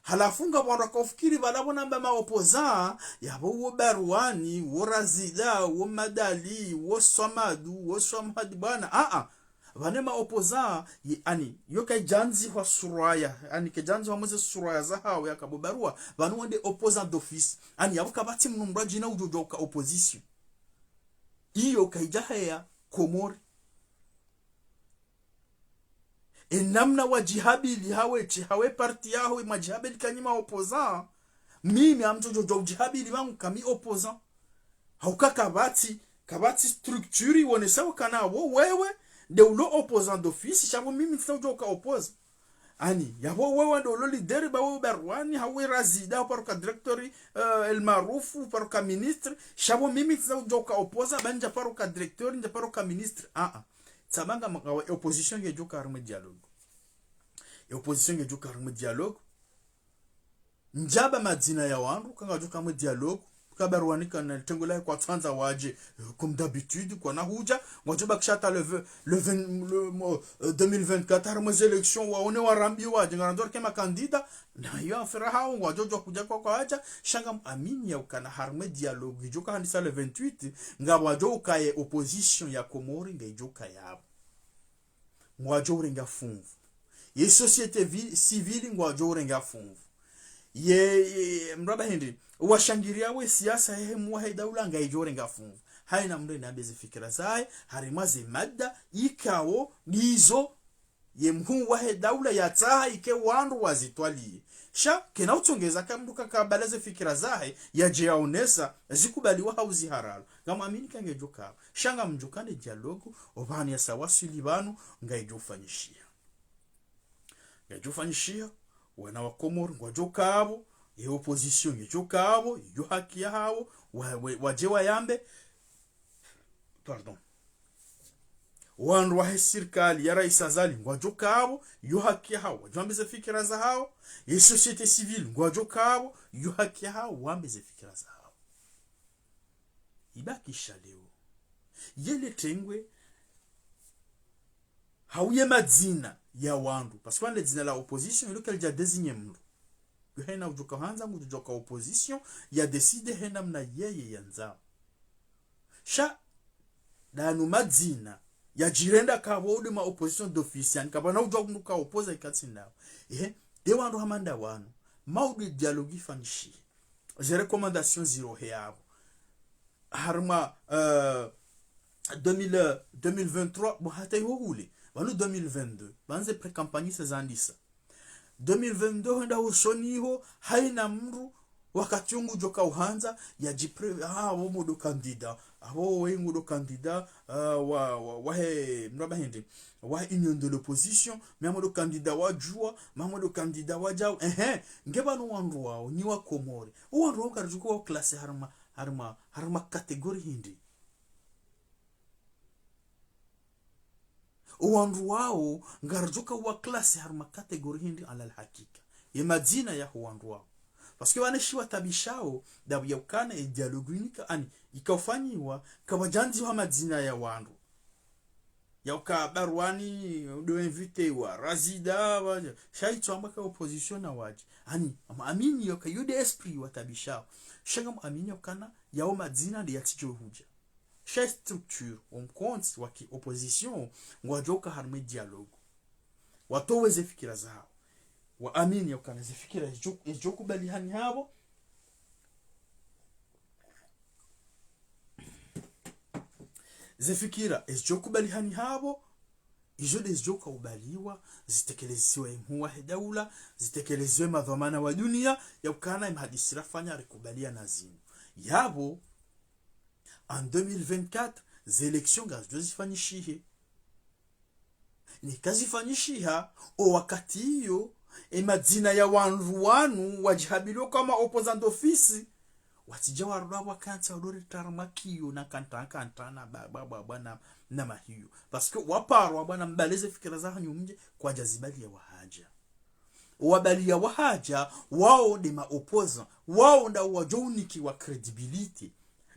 Halafu ngapvo wandru wakaufikiri pvala pvo namba ma opposants, yapvo wo Barwani, wo Razida, wo Madali, wo Swamadu, wo Swamhadi bwana, a-a. Pvanu ma opposants, ye, ani, yo kaidjandzihwa suraya, ani kaidjandzihwa mwe ze suraya zahawo yaka bo Barwa, pvanu wo nde opposant d'office. Ani yapvo kapvatsi mndru mdru adjina udjo djuwa uka opposition. Iyo kaidja heya Komori. Ye namna wadjihabili hawe, she hawe parti yaho, mwadjihabili ka nyi ma opposants. Mimi ngamdjo djo djuwa udjihabili pvangu ka mi opposant. Hauka kapvatsi, kapvatsi structure iwonesao ukana wo wewe nde ulo opposant d'office, sha pvo mimi ntsina udjo uka opposant. Ani, yapvo wewe nde ulo leader, ba wewe Barwani, hawe Razida, uparuka directeur, eh, El Maarouf, uparuka ministre, sha pvo mimi ntsina udjo uka opposant, ba ndja paruka directeur, ndja paruka ministre. A-a. Tsamba nga, nga opposition ngedjo ka harumwa ye dialogue. Ye opposition ngedjo ka harumwa ye dialogue. Ndjamba madzina ya wandru, ka ngwadjo ka harumwa ye dialogue, ka Barwani kana le tengwe lahe kwatsandza wadje, eh, comme d'habitude, kwana hudja, ngwadjo bakisha hata le vingt, le vingt, le, mo-, euh, deux mille vingt-quatre, harumwa ze élections, waone warambi wadje, ngarandzo rike ma candidats, na iyo affaire hawo, ngwadjo djuwa kudja kwa kwadja, sha ngamuamini ya ukana harumwa ye dialogue, idjo ka handisa le vingt-huit, ngapvo wadjo uka ye opposition ya Komori, ngaidjo ka yapvo. Ngwadjo urenga funvu. Ye société vi-, civile ngwadjo urenga funvu. Ye, ye, mraba hindri, washangiria we siasa hehe mhuu wahe daula ngaidjo urenga funvu. Haina mndru nambe ze fikira zahe, harumwa ze mada, ikao, ndizo, ye mhuu wahe daula yatsaha ike wandru wazitwalie. Sha, kena utsongeza ka mndru kakabala ze fikira zahe, yadje yaonesa, zikubaliwa hau ziharalwa. Ngamuamini ka ngedjo ka pvo. Sha ngamdjo ka ne dialogue, opvanu yasa waswili pvanu, ngaidjo fanyishiha. Ngaidjo fanyishiha, wana wa Komori ngwadjo ka pvo, ye opposition ngedjo ka pvo, iyo haki yahawo, wa, wa, wadje wayambe, pardon. Wandru wahe sirikali ya Rais Azali ngwadjo ka pvo, iyo haki yahawo, wadjo wambe ze fikira zahawo, ye société civile ngwadjo ka pvo, iyo haki yahawo, wambe ze fikira zahawo. Ibakisha leo. Ye le tengwe, hau ye madzina ya wandru. Parce que le dzina la opposition, ilo kalidja désigner mndru. Yo hena udjo ka handza, ngudjo djuwa uka opposition, ya décide hena mna yeye yandzao. Sha, ndanu madzina, yadjirenda ka pvo nde ma opposition d'office, yani kapvana udjo mndru ka opposa ikatsi ndawo. Eh, nde wandru hama nda wanu, maudu dialogue ifanyishihe. Ze recommandations zirohe yapvo. Harumwa, euh, deux mille, deux mille vingt-trois, bon, hata iho hule. Pvanu deux mille vingt-deux. Pvanu ze pré-campagne se zandisa. Deux mille vingt-deux, hwenda hosoni iho, haina mndru, wakati wo ngudjo ka uhandza, yadjipré-, ah, wo mndru candidat. Apvo wewe ngudo candidat, euh, wa, wa, wahe, mraba hindri, wahe Union de l'opposition, mi ngamdo candidat wa Juwa, mi ngamdo candidat wa Djau. Ehe, nge pvanu wandru wao, nyi wa Komori. O wandru wao ngaridjo uka wa classé harumwa, harumwa, harumwa catégorie hindri. O wandru wao, ngaridjo uka wa classé harumwa catégorie hindri ala alhakika. Ye madzina yaho wandru wao. Parce que pvanu shi watabishao, ndapvo yaukana ye dialogue inika, ani, ikaufanyiwa, kapvadjandziwa madzina ya wandru. Yauka Barwani, ndo invité wa, Razida, wa, sha itsamba ka opposition na wadje. Ani, ama amini yauka yo nde esprit watabishao. Sha ngam amini yaukana, yao madzina nde yatsidjo hudja. Sha structure, o mkontsi wa ki opposition, ngwadjo uka harumwa dialogue. Watowe ze fikira zao. Wa amini yaukana ze fikira ezidjo, ezidjo kubaliha ni hapvo. Ze fikira ezidjo kubaliha ni hapvo. Izo nde zidjo uka ubaliwa, zitekelezwe mhuu wahe daula, zitekelezwe madhwamana wa dunia, yaukana ye mahadisi rafanya rikubalia na zinu. Yapvo, en deux mille vingt-quatre, ze élections ngazidjo zifanyishihe. Neka zifanyishiha, o wakati iyo, e madzina ya wandru wanu, wadjihabilio kama opposant d'office, watsidja warudi wakantsi wadore tara makiyo na kanta kanta na ba, ba, ba, ba, na, na mahiyo. Parce que waparwa bwana mbale ze fikira zahanyu mdje, kwadja zibalia wahadja. Wabalia wahadja, wao nde ma opposant, wao nda wadjo unikiwa crédibilité.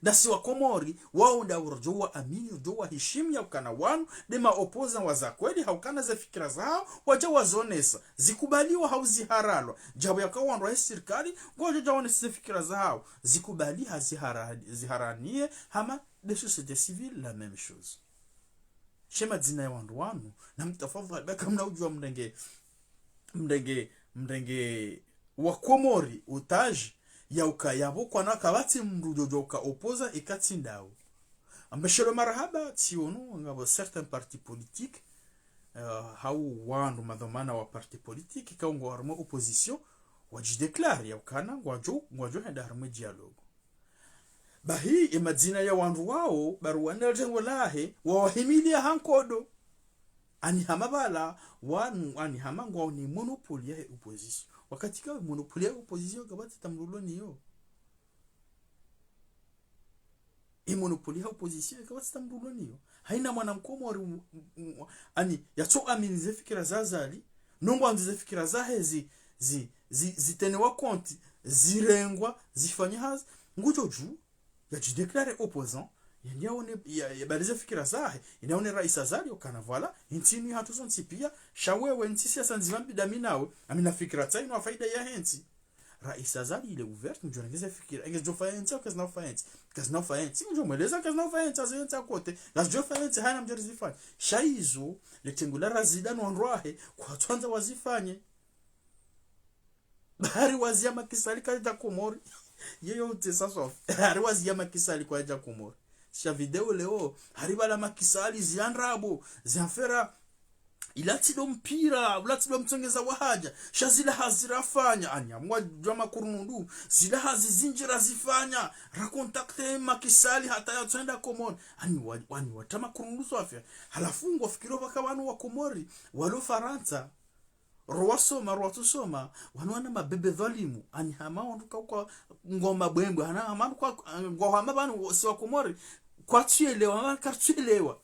Ndasi wa Komori, wao nda wadjo wa amini, wadjo wa hishimu yaukana wanu, nde ma opposant wa za kweli, haukana ze fikira zahao, wadja wazonesa, zikubaliwa hau ziharalwa, djapvo yaka wandru wahe sirikali, ngwadjo dja wonesa ze fikira zahao, zikubali ha zihara-, ziharaniye, hama nde société civile, la même chose. She madzina ya wandru wanu, na mtafadhali, baka mna udjuwa mrenge, mrenge, mrenge wa Komori otage, yauka yapvo kwana kapvatsi mndru djodjo uka opposant eka tsi ndawo. Ambeshelo marahaba, tsi ono, ngapvo certains partis politiques, euh, hau wandru madhwamana wa parti politique, ka ngwao harumwa opposition, wadjidéclaré yaukana, ngwadjo, ngwadjo henda harumwa dialogue. Bahi, e madzina ya wandru wao, Barwani na le tengo lahe, wawahimilia ha nkodo. Ani hama pvala, wanu, ani hama ngwao ne monopole yahe opposition. Wakati ka monopole yahe opposition, kapvatsi tamrulo niyo. E monopole yahe opposition, kapvatsi tamrulo niyo. Haina mwana mkomori, u-, u-, u-, ani, yatso amini ze fikira za Azali, no ngwandzo ze fikira zahe zi, zi, zi, zitenewa konti, zirengwa, zifanya hazi, ngudjo dju, yadjidéclaré opposant, yende yaone, ya, yabalize fikira zahe, yende yaone Rais Azali, yaukana voilà, intsi inu yahatru zontsi pia, sha wewe ntsi siasa ndzima mbili mi nawe, ami na fikira tsainu ha faida yahe ntsi. Rais Azali il est ouvert, mdjo renge ze fikira, enge zidjo fanya ntsi, au kazina ufanya ntsi, kazina ufanya ntsi, mdjo mweleza kazina ufanya ntsi, haze ntsi ha côté, ngazidjo fanya ntsi, haina mdjo rizifanya. Sha izo, le tengo la Razida no wandru wahe, kwatsandza wazifanye. Hari wazia Macky Sall kadja Komori. Yeyo utesa swafi. Hari wazia Macky Sall kwadja Komori. Sha video leo, hari pvala Macky Sall zia ndrabo, zia mfera, ila tsi ndo mpira, ula tsi ndo mtsongeza wahadja. Sha zila hazi rafanya, ani, amwa djwa makurundu, zila hazi zindji razifanya, ra contacté Macky Sall hata yatsoenda Komori. Ani, wa, wani, watra makurundu swafi. Halafu ngwafikiro pvaka wanu wa Komori, walo Farantsa, rowasoma, rowatsusoma, wanu wana mabebe dhwalimu, ani hama wandru ka kwa ngoma bwembwe, hana hama wandru kwa, ngwa hama pvanu, si wa Komori, kwatsuelewa, hama kartsuelewa.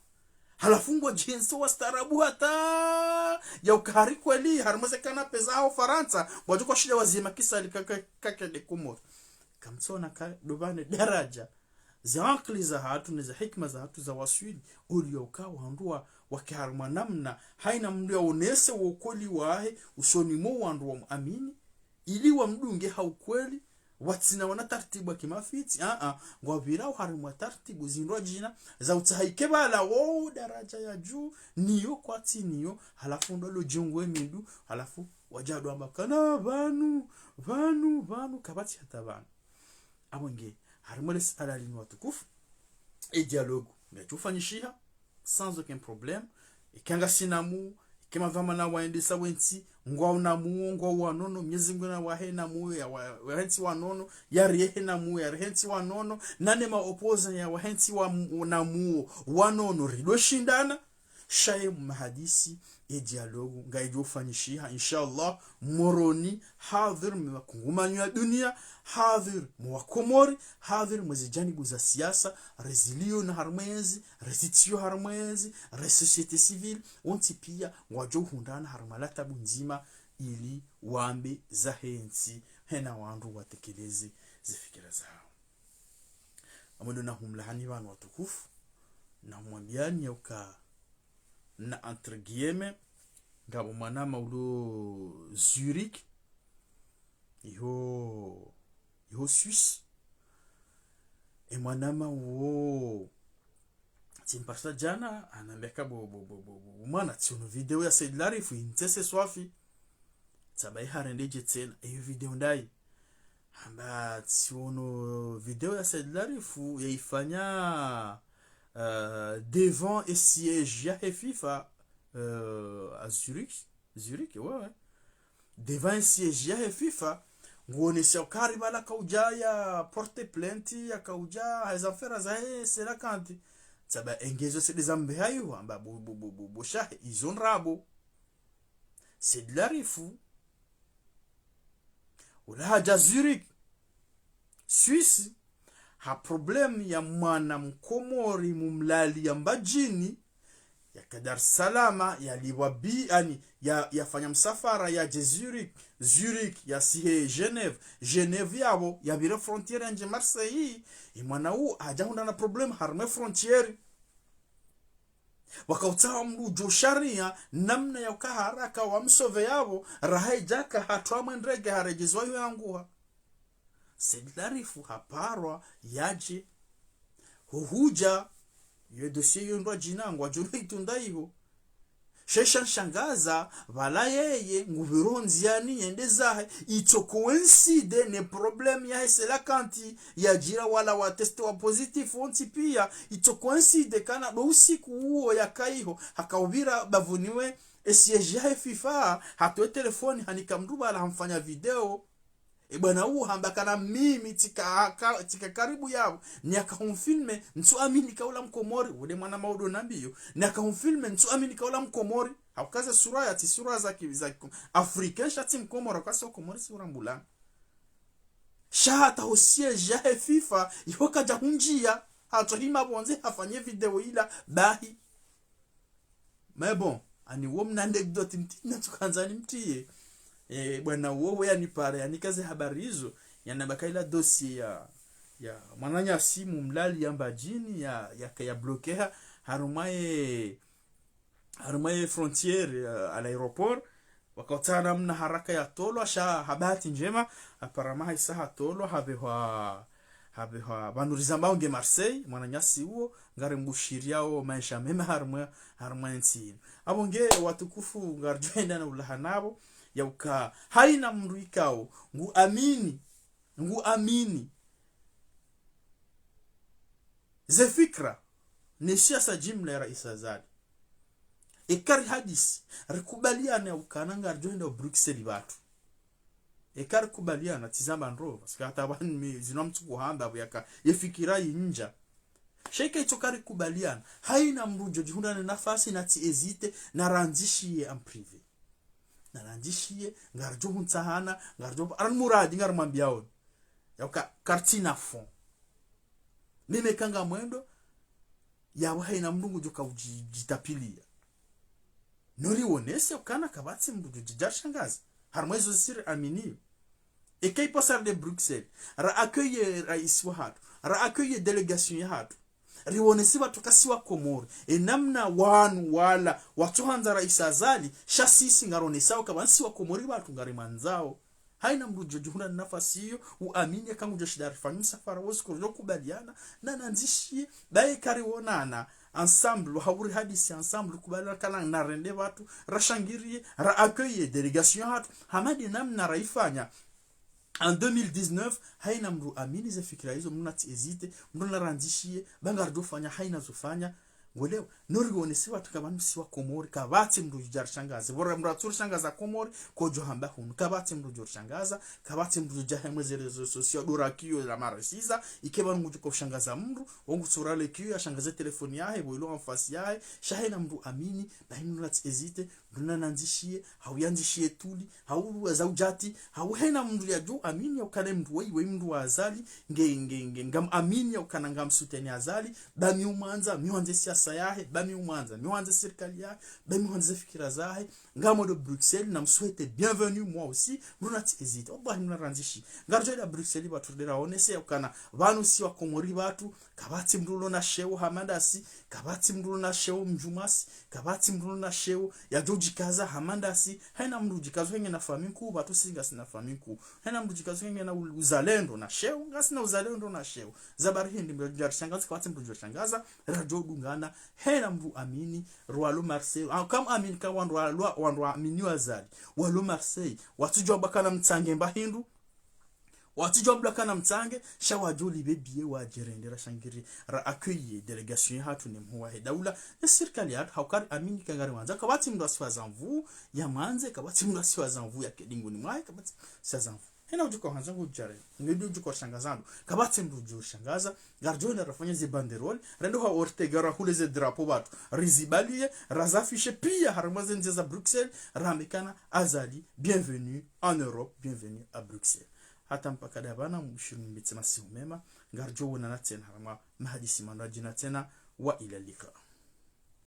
Halafu ngwadjihentsi wastaarabu hata, yauka hari kweli, hari mweze kana pesa hao Farantsa, ngwadjo kwashinda wazie Macky Sall ka, ka, kakende Komori. Kamtsona ka, ndo pvanu daraja. Ze ankili zahatru ne ze hikima zahatru zawaswili, uliyo uka wandru wa, wake harumwa namna, haina mndru yaonese wo ukweli wahe, usoni mwa wandru wamuamini, ili wamdunge ha ukweli, watsina wana tartibu wa kimafitsi, a, a, ngwapvirao harumwa tartibu zindrwadjina, za utsaha ike pvala wo daraja ya juu, niyo kwatsi niyo, halafu ndo lo djongo e mindru, halafu wadja ndo amba kana pvanu, pvanu, pvanu, kapvatsi hata pvanu. Apvo nge, harimwa le suala linu watukufu, e dialogue ngadjo ufanyishiha, sans aucun problème. Ika ngasina mu, Kema pvamana waendesa wentsi, ngwao na muo, ngwao wanono, Mnyezi Mngu nawahe na muo, ya wa-, wahentsi wanono, yariyehe na muo, yarihentsi wanono, nane ma opposants ya wahentsi wa mu-, na muo, wanono, rido shindana, sha ye mahadisi, ye dialogue, ngayidjo fanyishiha, inshallah, Moroni, hadhir mwa makungumanyo ya dunia, hadhir mwa Komori, hadhir mwa ze janibu za siasa, résilience harumwa yentsi, résistance harumwa yentsi, re société civile, wontsi pia ngwadjo hundrana harumwa la tabu ndzima ili wambe zahentsi, hena wandru watekeleze ze fikira zawo. Amwendo na humlahani pvanu watukufu, na humwambiani ya uka na entre guillemets, ngapvo mwanama ulo Zurich, iho, iho Suisse. E mwanama uwo, tsimparisa jana, hanambia ka bo, bo, bo, bo, bo, mwana, tsiono video ya Said Larif, intsese swafi. Tsamba iharende dje tsena, iyo video ndayi. Hamba tsiono video ya Said Larif, yaifanya, euh, devant e siège yahe FIFA, euh, à Zurich. Zurich, ouais, ouais. Devant e siège yahe FIFA, nguonesa ukari pvala kaudja ya porte plainte, ya kaudja, ha ze affaires zahe, cela quinze. Tsamba engezo sede zambe hayo, hamba bo, bo, bo, bo, bo shahe, izo ndrabo. Said Larif, ula hadja Zurich, Suisse, ha problème ya mwana mkomori mumlali ya Mbadjini, yaka Dar es Salaam, yalipvwa bi, ani, ya, yafanya msafara yadje Zurich, Zurich, yasihe Genève, Genève yapvo, yapvire frontière yandje Marseille, e mwana uwo, hadja hundrana problème harumwa e frontière. Wakautsaha mdru udjo sharia, namna ya uka haraka wamsauve yapvo, raha idjaka hatwamwe ndege haredjezwa iho yanguha. Said Larif haparwa yadje. Huhudja, ye dossier yo ndwa djina ngwadjo no itunda iho. Sha isha nshangaza, pvala yeye, ngupviro ndziani yende zahe, itso coïncide ne problème yahe cela quinze, yadjira wala wa test wa positif wontsi pia, itso coïncide kana ndo usiku uwo yaka iho, hakaupvira bapvuni we, e siège yahe FIFA, hatowe telefoni hanika mdru pvala hamfanya video. E bwana uwo hamba kana mimi tsika, ka, tsika karibu yapvo, niyaka humfilme, ntsu amini ka ula mkomori, ude mwana maudo nambiyo, niyaka humfilme, ntsu amini ka ula mkomori, hauka ze sura ya tsi sura za ki, za ki, Africain sha tsi mkomori, hauka si wakomori si urambulana. Sha hata ho siège yahe FIFA, iho kadja hundjia, hatso hima pvondze hafanye video ila, bahi. Mais bon, ani wo mna anecdote mtiti natsukandza nimtriye. E, bwana uwo we yanipara, yanika ze habari izo, yanamba ka ila dossier ya, ya mwananyasi mumlali ya Mbadjini, ya, ya, ya bloqueha, harumwa ye, harumwa ye frontière, ya, à l'aéroport, wakautsaha namna haraka yatolwa, sha ha bahati ndjema, apparemment haisa hatolwa, hapvehwa, hapvehwa, pvanu rizambao nge Marseille, mwananyasi uwo, ngarimbushiriyao maesha mema harumwa, harumwa entsi inu. Apvo nge watukufu ngaridjo enda na ulaha napvo, ya uka, haina mdru ikao, ngu amini, ngu amini. Ze fikira, ne siasa jimla ya Rais Azali. Eka rihadisi, rikubaliana ya ukana ngaridjo henda Bruxelles pvatru. Eka rikubaliana, tsizamba ndro, parce que hata pvanu mi, zinu mtsuku hamba, pvo yaka, ye fikira yindja. Sha eka itso karikubaliana, haina mdru ngudjo djihundra ne nafasi natsi hésiter, narandzishiye en privé. Narandzishiye, ngaridjo huntsahana, ngaridjo, aran muradi ngarimwambiyaoni. Ya uka, kartsina fond. Mimi eka nga mwendo, yapvo haina mdru ngudjo ka udji, djitapiliya. No riwonese ukana kapvatsi mdru ngudjo djidja shangaza. Harumwa ezo ziri aminiyo. Eka ipvo sare de Bruxelles, ra accueillir rais wahatru, ra accueillir délégation yahatru. Riwonese pvatru ka si wakomori. E namna wanu wala, watsohandza Rais Azali, sha sisi ngaronesao ka pvanu si wakomori pvatru ngarimwandzao. Haina mdru ngudjo djihundra nafasi iyo, uamini eka ngudjo shinda rifanye msafara wozi koro kubaliana, na nandzishiye, baye kariwonana, ensemble, hau rihadisi ensemble, kubaliana kana narende pvatru, rashangiriye, ra accueillir délégation yahatru, hama de namna raifanya. En deux mille dix-neuf, haina mdru amini ze fikira izo, mdru natsi hésiter, mdru narandzishiye, ba ngaridjo fanya, haina zo fanya, Ngwelewa, no rionese wandru ka pvanu si wa Komori, kapvatsi mndru udjo rishangaza. Pvo ra mndru atsurishangaza Komori, kodjo hamba hunu. Kapvatsi mndru udjo rishangaza, kapvatsi mndru udjo dja hemwe ze réseaux sociaux, dora kiyo la maresiza, ike pvanu ngudjo ushangaza mndru, wo ngutsurale kiyo, yashangaze telefoni yahe, pvo ilo en face yahe, sha hayina mndru amini, bahi mndru natsi hésiter, mndru nanandzishiye, hau yandzishiye tuli, hau za udjati, hau hayina mndru yadjo amini yaukana mndru weyi, weyi mndru wa Azali, nge, nge, nge, ngam amini yaukana ngam soutenir Azali, ba mi umwandza, mi wandze siasa yahe, ba mi umwandza, mi wandze sirikali yahe, ba mi wandze fikira zahe, ngam odo Bruxelles, nam souhaiter bienvenue, moi aussi, mndru natsi hésiter. Wallahi, mndru nanandzishiye. Ngaridjo enda Bruxelles, pvatsu ridjo raonese yaukana, pvanu si wa Komori pvatsu, kapvatsi mndru ulo na sheo hama ndasi, kapvatsi mndru ulo na sheo mdjumwasi, kapvatsi mndru ulo na sheo yadjo udjikaza hama ndasi, hayina mndru udjikaza henge na famiyi nkuu, pvatsu si ngasina famiyi nkuu. Hayina mndru udjikaza henge na u-, uzalendo na sheo, ngasina uzalendo na sheo. Za bari hindri mndru udjo rishangaza, kapvatsi mndru udjo rishangaza, radjo dungana, hayina mndru amini, rwalo Marseille, ah, kam amini ka wandru walwa, wandru amini wa Azali, walo Marseille, watsudjuwa bwakana mtsange mba hindru, watsudjuwa bwakana mtsange, sha wadjo libe biye wadje rende ra shangiri, ra accueillir délégation yahatru ne mhuu wahe daula, ne sirikali yahatru, hauka ri amini ka ngari wandza, kapvatsi mndru asiwa za nvu, ya mwandze, kapvatsi mndru asiwa za nvu, ya kedingoni mwahe, kapvatsi siwa za nvu. Hayina udjo ka handza ngudjare, ngudjo udjo ka shangaza ndo, kapvatsi mndru udjo rishangaza, ngaridjo enda rafanye ze banderole, rende ha Ortega rahule ze drapeau pvatsu, rizibaliye, razafishe piya, harimwa ze ndziya za Bruxelles, rambe ukana Azali, bienvenue en Europe, bienvenue à Bruxelles. Hata mpaka ndapvanu mubushiru mbitse masihu mema, ngaridjo wonana tsena harimwa mahadisi mandru adjina tsena, wa ila lika.